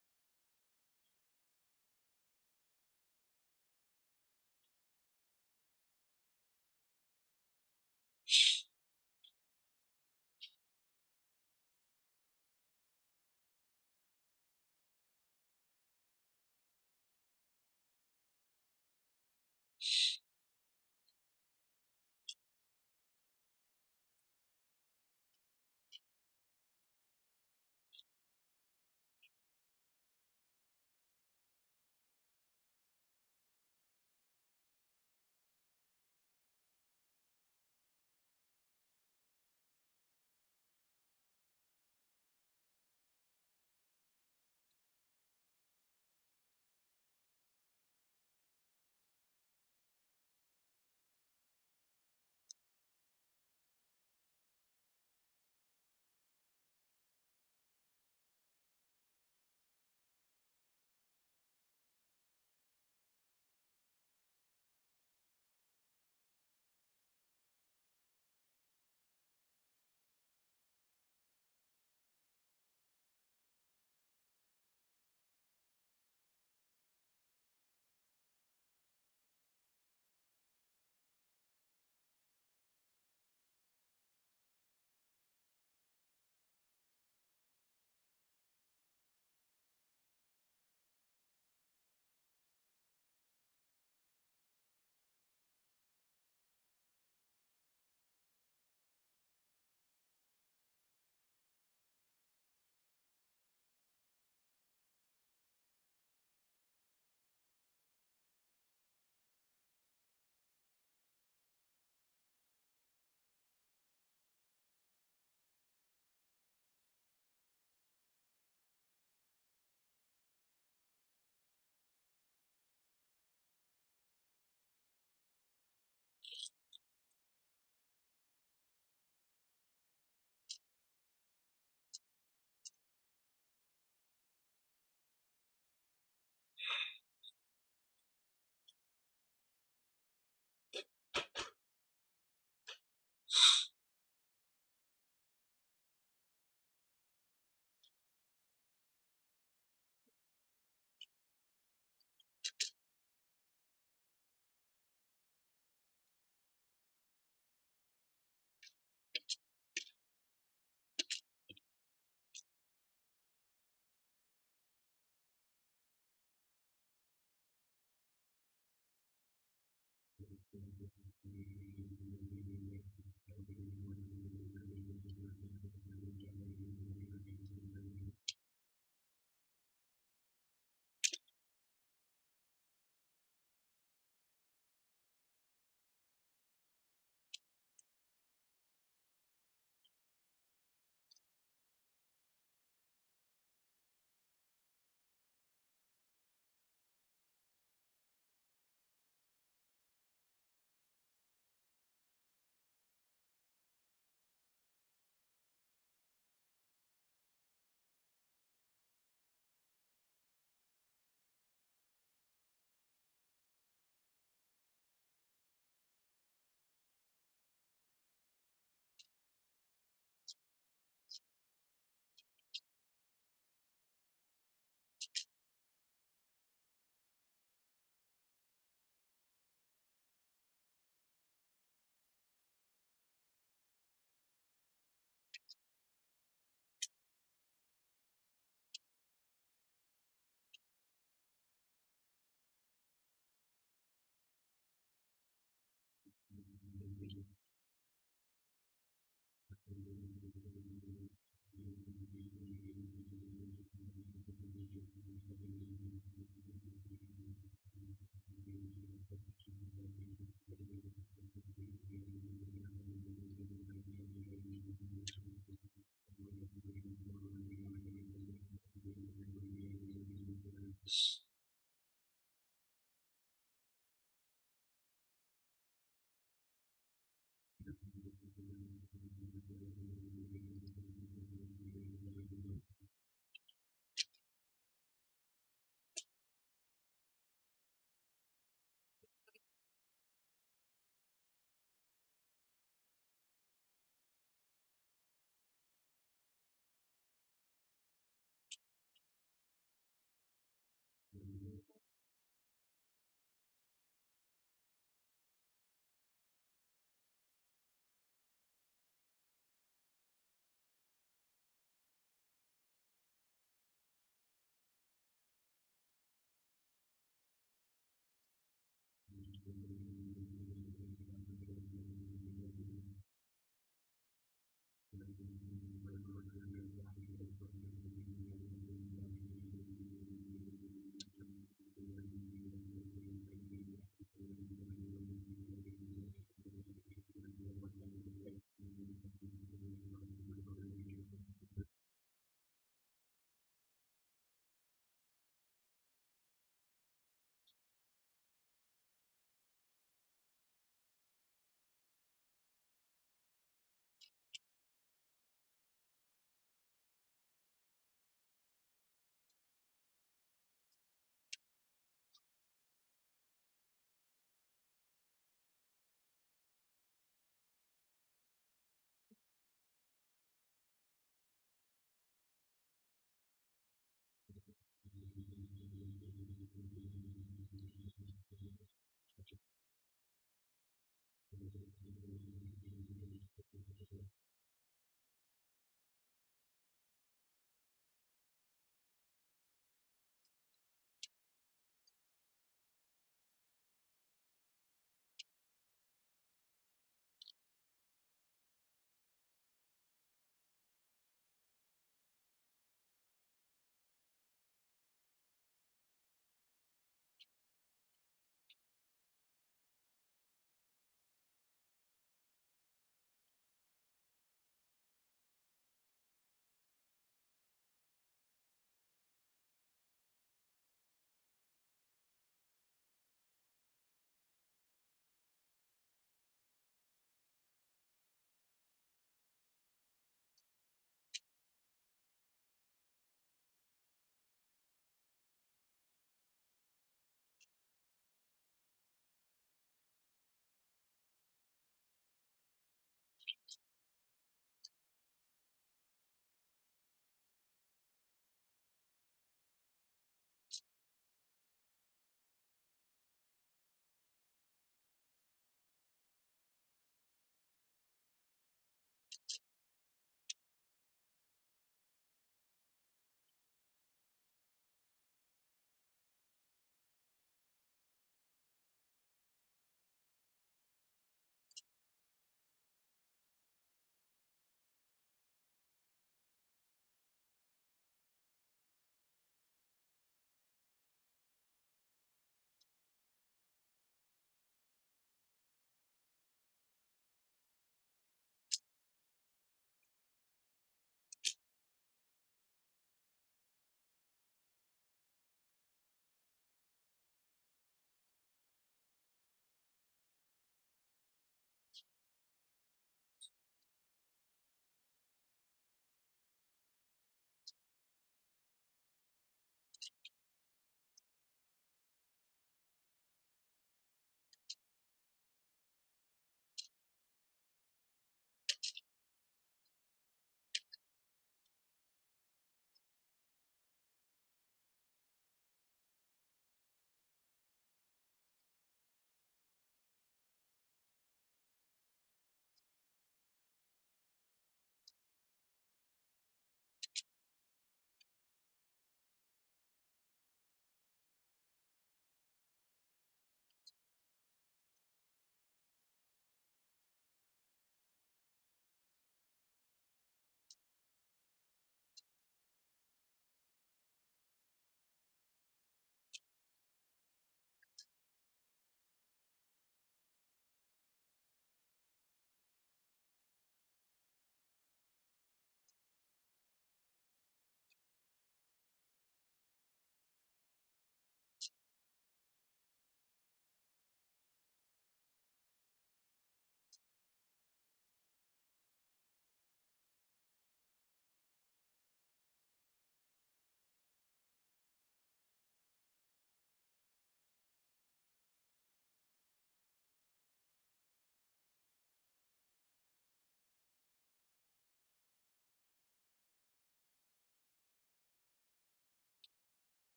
Biz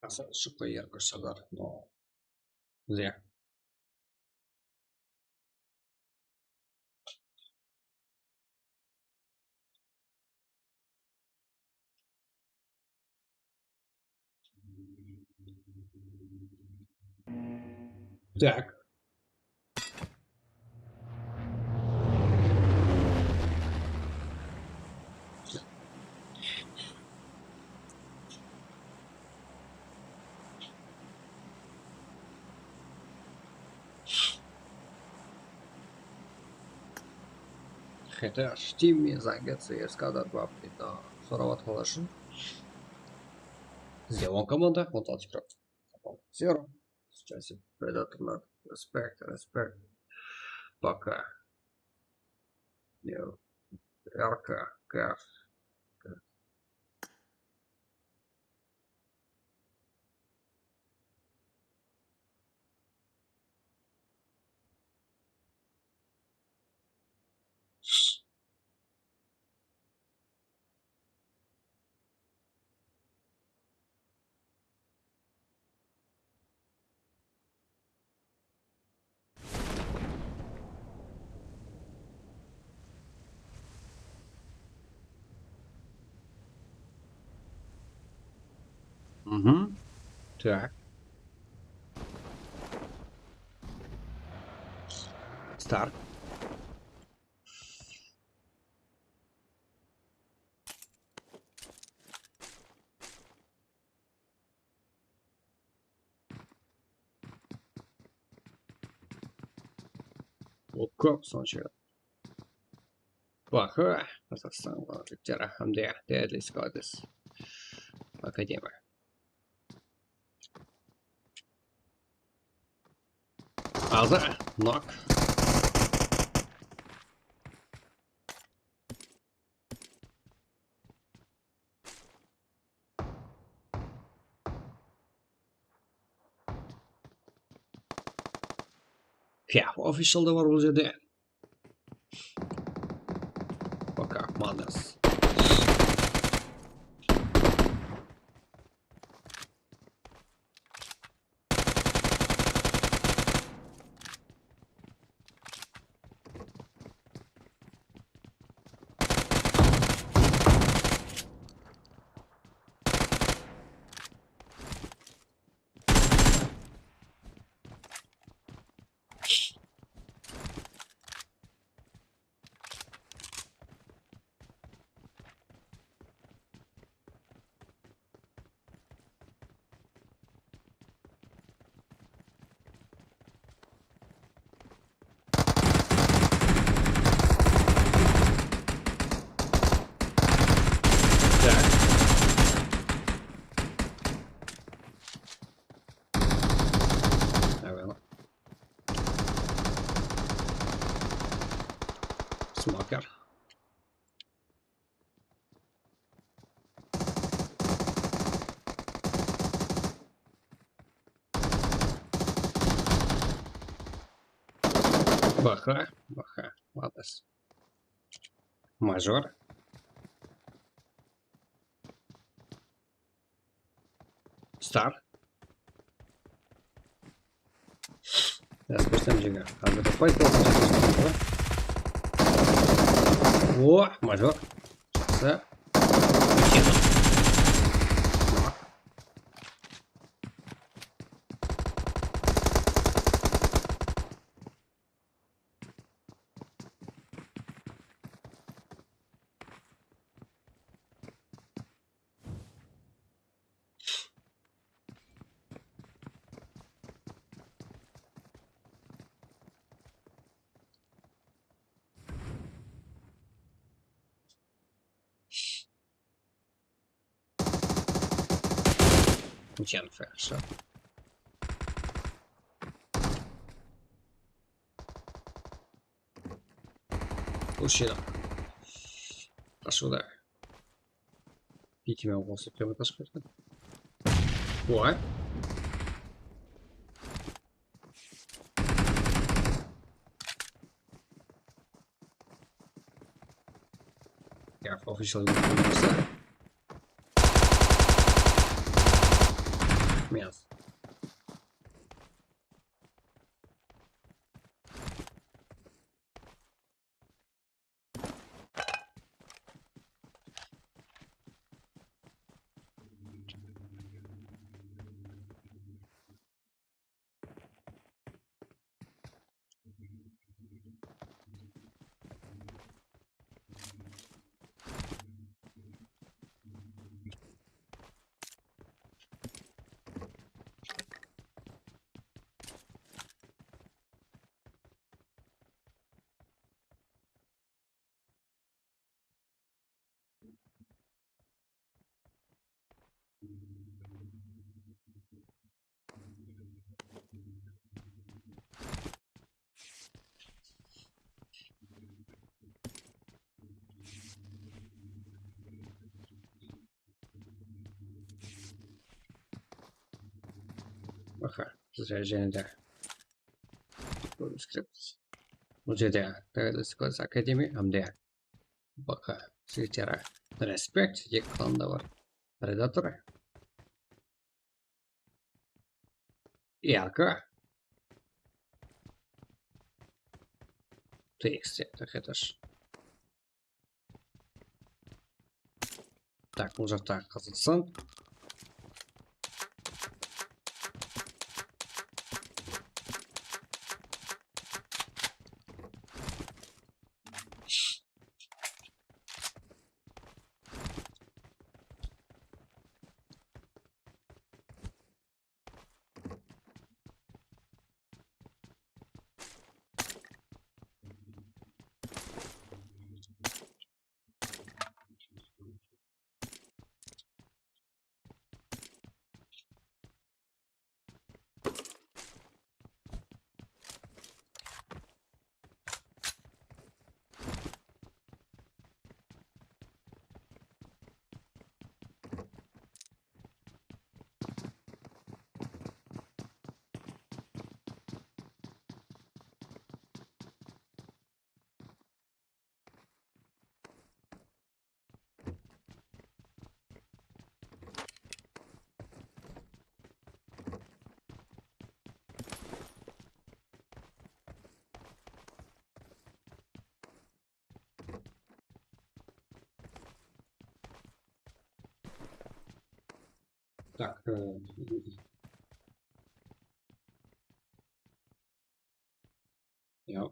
Шықпай яркость садады, но зря. Так. Хотя Steam-e zanget C S K da bap deydi. Sorap atqanlar ushın. Bizde on komanda, on altı prof. Zero. Сейчас predatorlar. Respect, respect. Пока. Yo. R K, K. Mhm. Так. Start. Okko, sonsha. Baha, Qazaqstan jigitleri hamda Deadly Squaders Akademiya. Azı, knock. Ya, official da bar bul jerde. Пока, молодец. Так. Наверное. Смокер. Baha, baha, молодец. Major. Star. Biraz kórsem jege. Házir fight bolsın. O, major. Jaqsı. Jaqsı. Ushıydı. Qashıwda. Bitime qosıp, keme tashıp ketken. Oy. Ya, official. Yes. Aha, jáne de. Bul jerde Paradise Academy hám de B K Sweater. Respect, eki klan da bar. Predator. Yarko. T X, так, это ж. Tak, bul jaqta qızılsın. Так, э, я.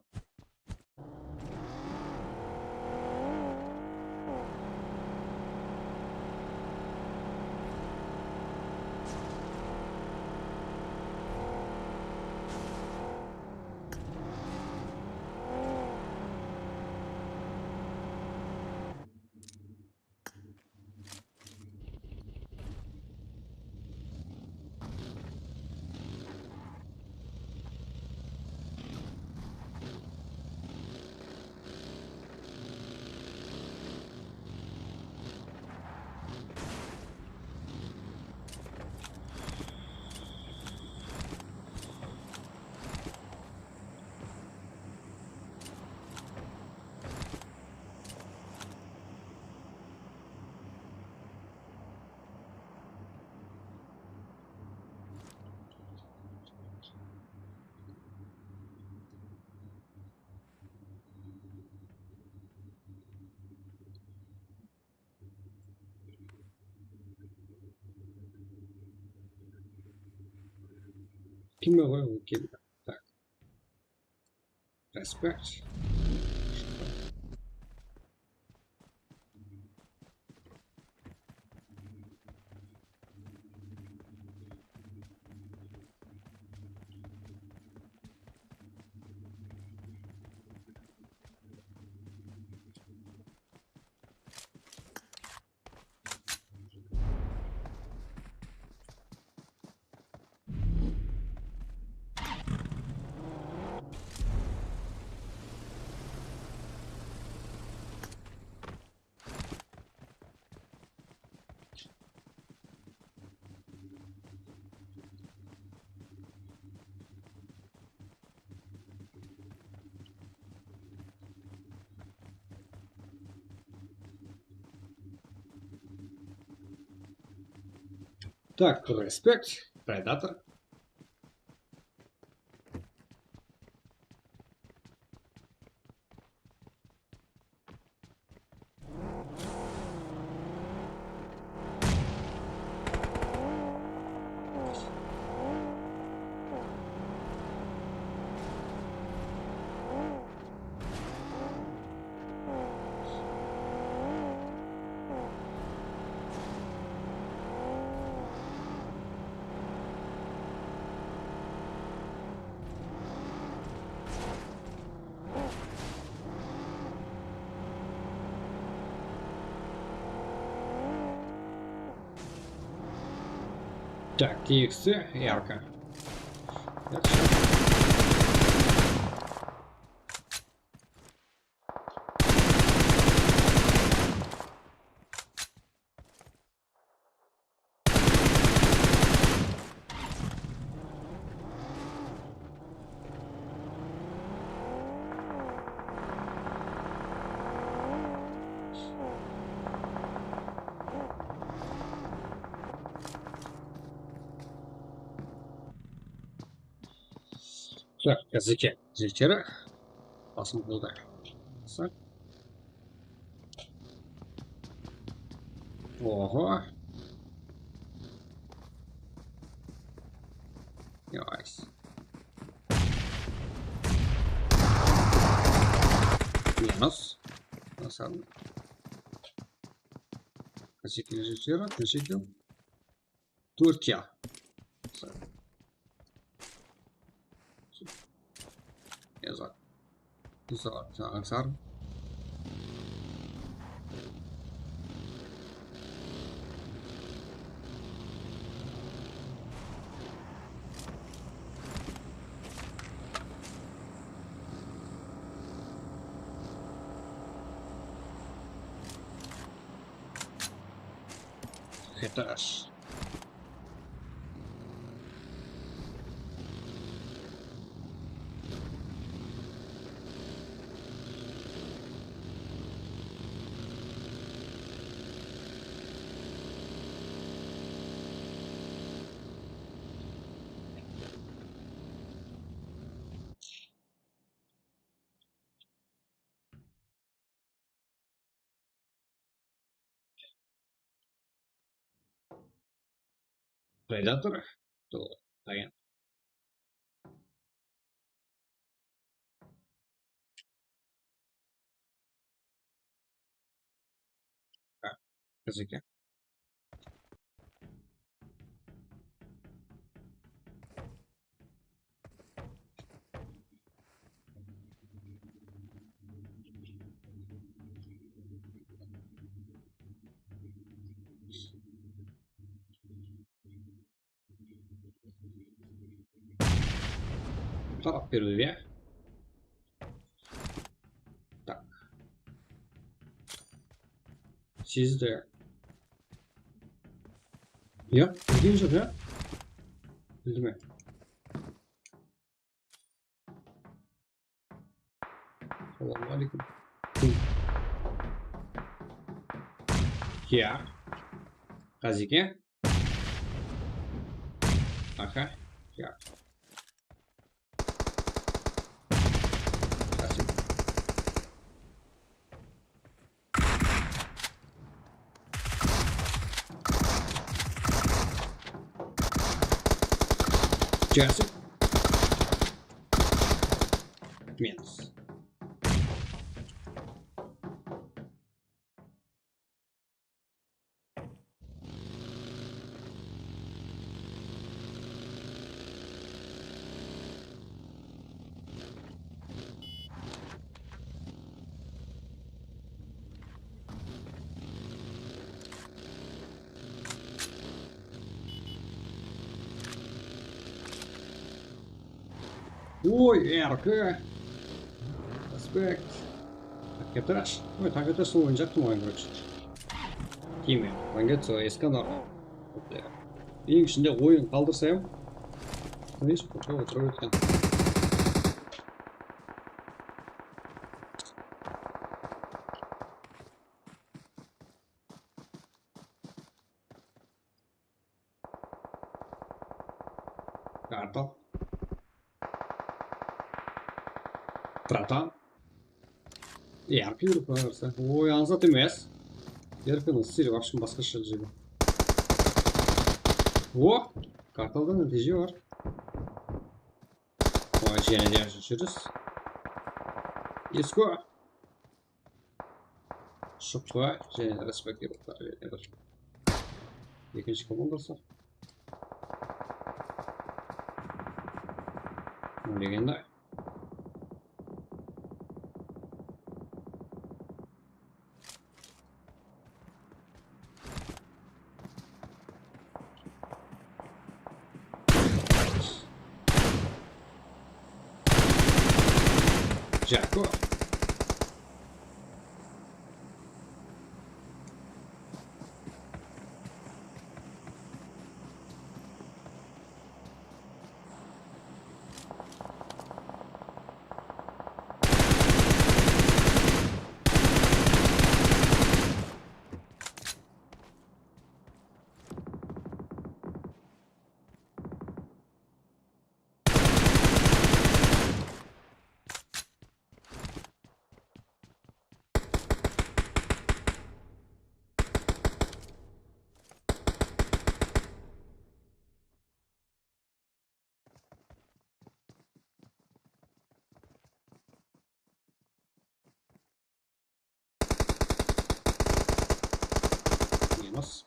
Kim o? Kim? Tak. Respect. Так, respect. Predator. Так, T X C, ярко. Так, K Z K, жетері. Basım boldı. Oho. Nice. Minus. Nasıl? Kaç ekin, kaç ekin? Tórt K. Yazar. Ańsar. Etaş. Predator. Tuh, sayın. Hah, K Z K. Taraf berdi ya. Tak. Sizde. Ya, bilgen joq ya. Bildim ya. Assalamu aleykum. Ya. K Z K. Aha. Ya. Спасибо. Jasıp. Minus. Oy, R K. Respekt. Tanketrash. Oy, Tanketrash oynayacaktım oyun, короче. Kime? Tanketrash, Eskanor. Eń ishinde oyın qaldırsam. Neyse, qoqa otıra bergen. Bratan. E, R P urıp barsa. Oy, ańsat emes. R P-niń stili вообще basqasha jeri. O, kartalda nátiyje bar. Oy, jáne de júris. Esko. Shuqqa jáne respekt berip bar. Ekinshi komandası. Ólegende. Jaqo. Minus.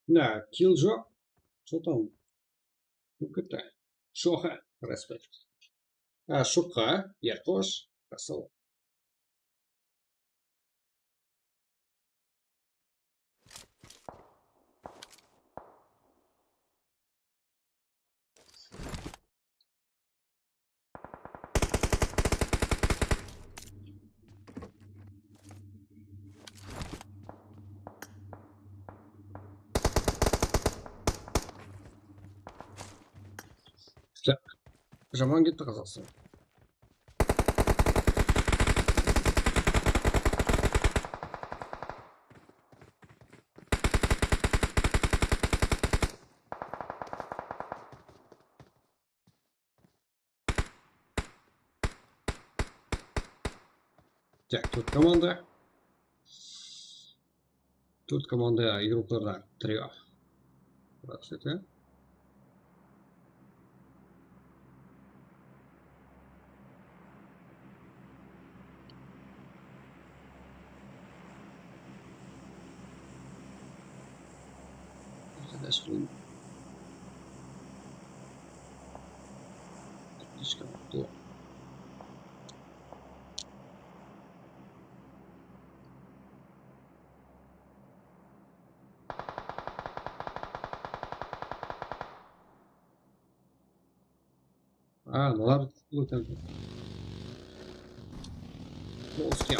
Mına, kill joq. Что там? Kúlkiti. Shoxa, respekt. A, Shuqqa, Erkosh, Rasul. Jaman ketti Qazaqstan. Так, tórt komanda. Tórt komanda, игрокlardan trio. Здравствуйте. Задача. Отлично. А, мыналар лутанды. Полский.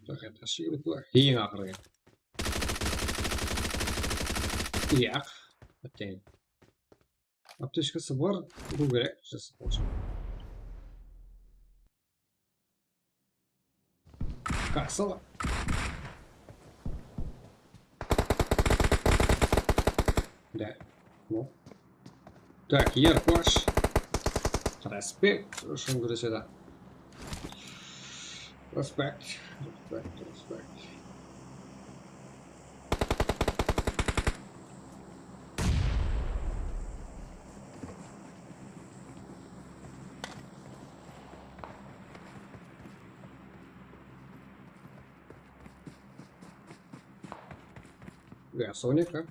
Tóqat, ashıp ketiw, eń aqırǵı. Yaq, bitti. Aptechkası bar, urıw kerek, jasa bolsın. Kasıl. Da. No. Tak, yer bosh. Respekt, ushın kúresedi. Respekt, respekt, respekt. Ya, Sonic, a?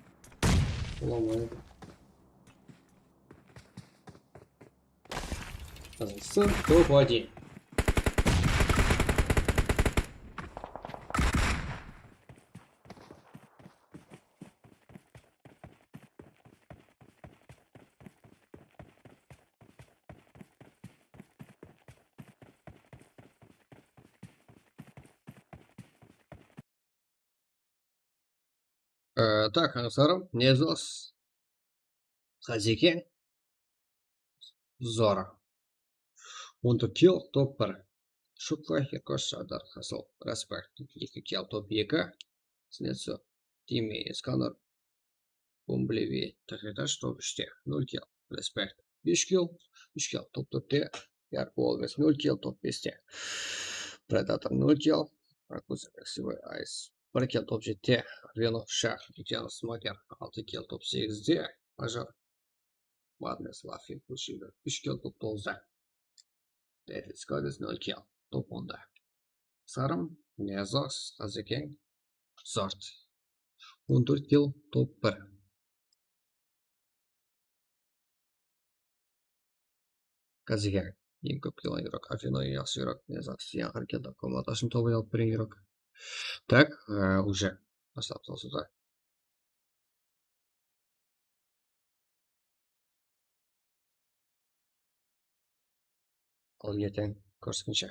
Ulan, Sonic. Házir top один. Ee, tak, ańsarım, Nezos, Qazekeń, Zora. On tórt kill, top bir. Shutla, Hirkosh, Sardar, Qasıl, Respekt, eki kill, top eki. Snetso, Timi, Skanor, Bumblebi, Taxetash, top úshte, nol kill, Respekt, bes kill, úsh kill, top tórtte, Yarko Alves, nol kill, top beste, Predator, nol kill, Rakuza, Красивый Айс, bir kill, top jettide, Venom, Shah, Luciano, Smoker, altı kill, top segizde, Ajar, Madness, Laughing, Pushiver, úsh kill, top toǵızda. Deadly Scorpions, nol kill, top onda. Sarım, Nezos, Qazekeń, Zort, on tórt kill, top bir. Qazekeń, eń kóp kill alǵan igrok, Afino, eń jaqsı igrok, Nezos, eń aqırǵı kill, Komandasın top alıp bergen igrok. Tak, e, уже baslap salsıda. Al, erteń kóriskenshe.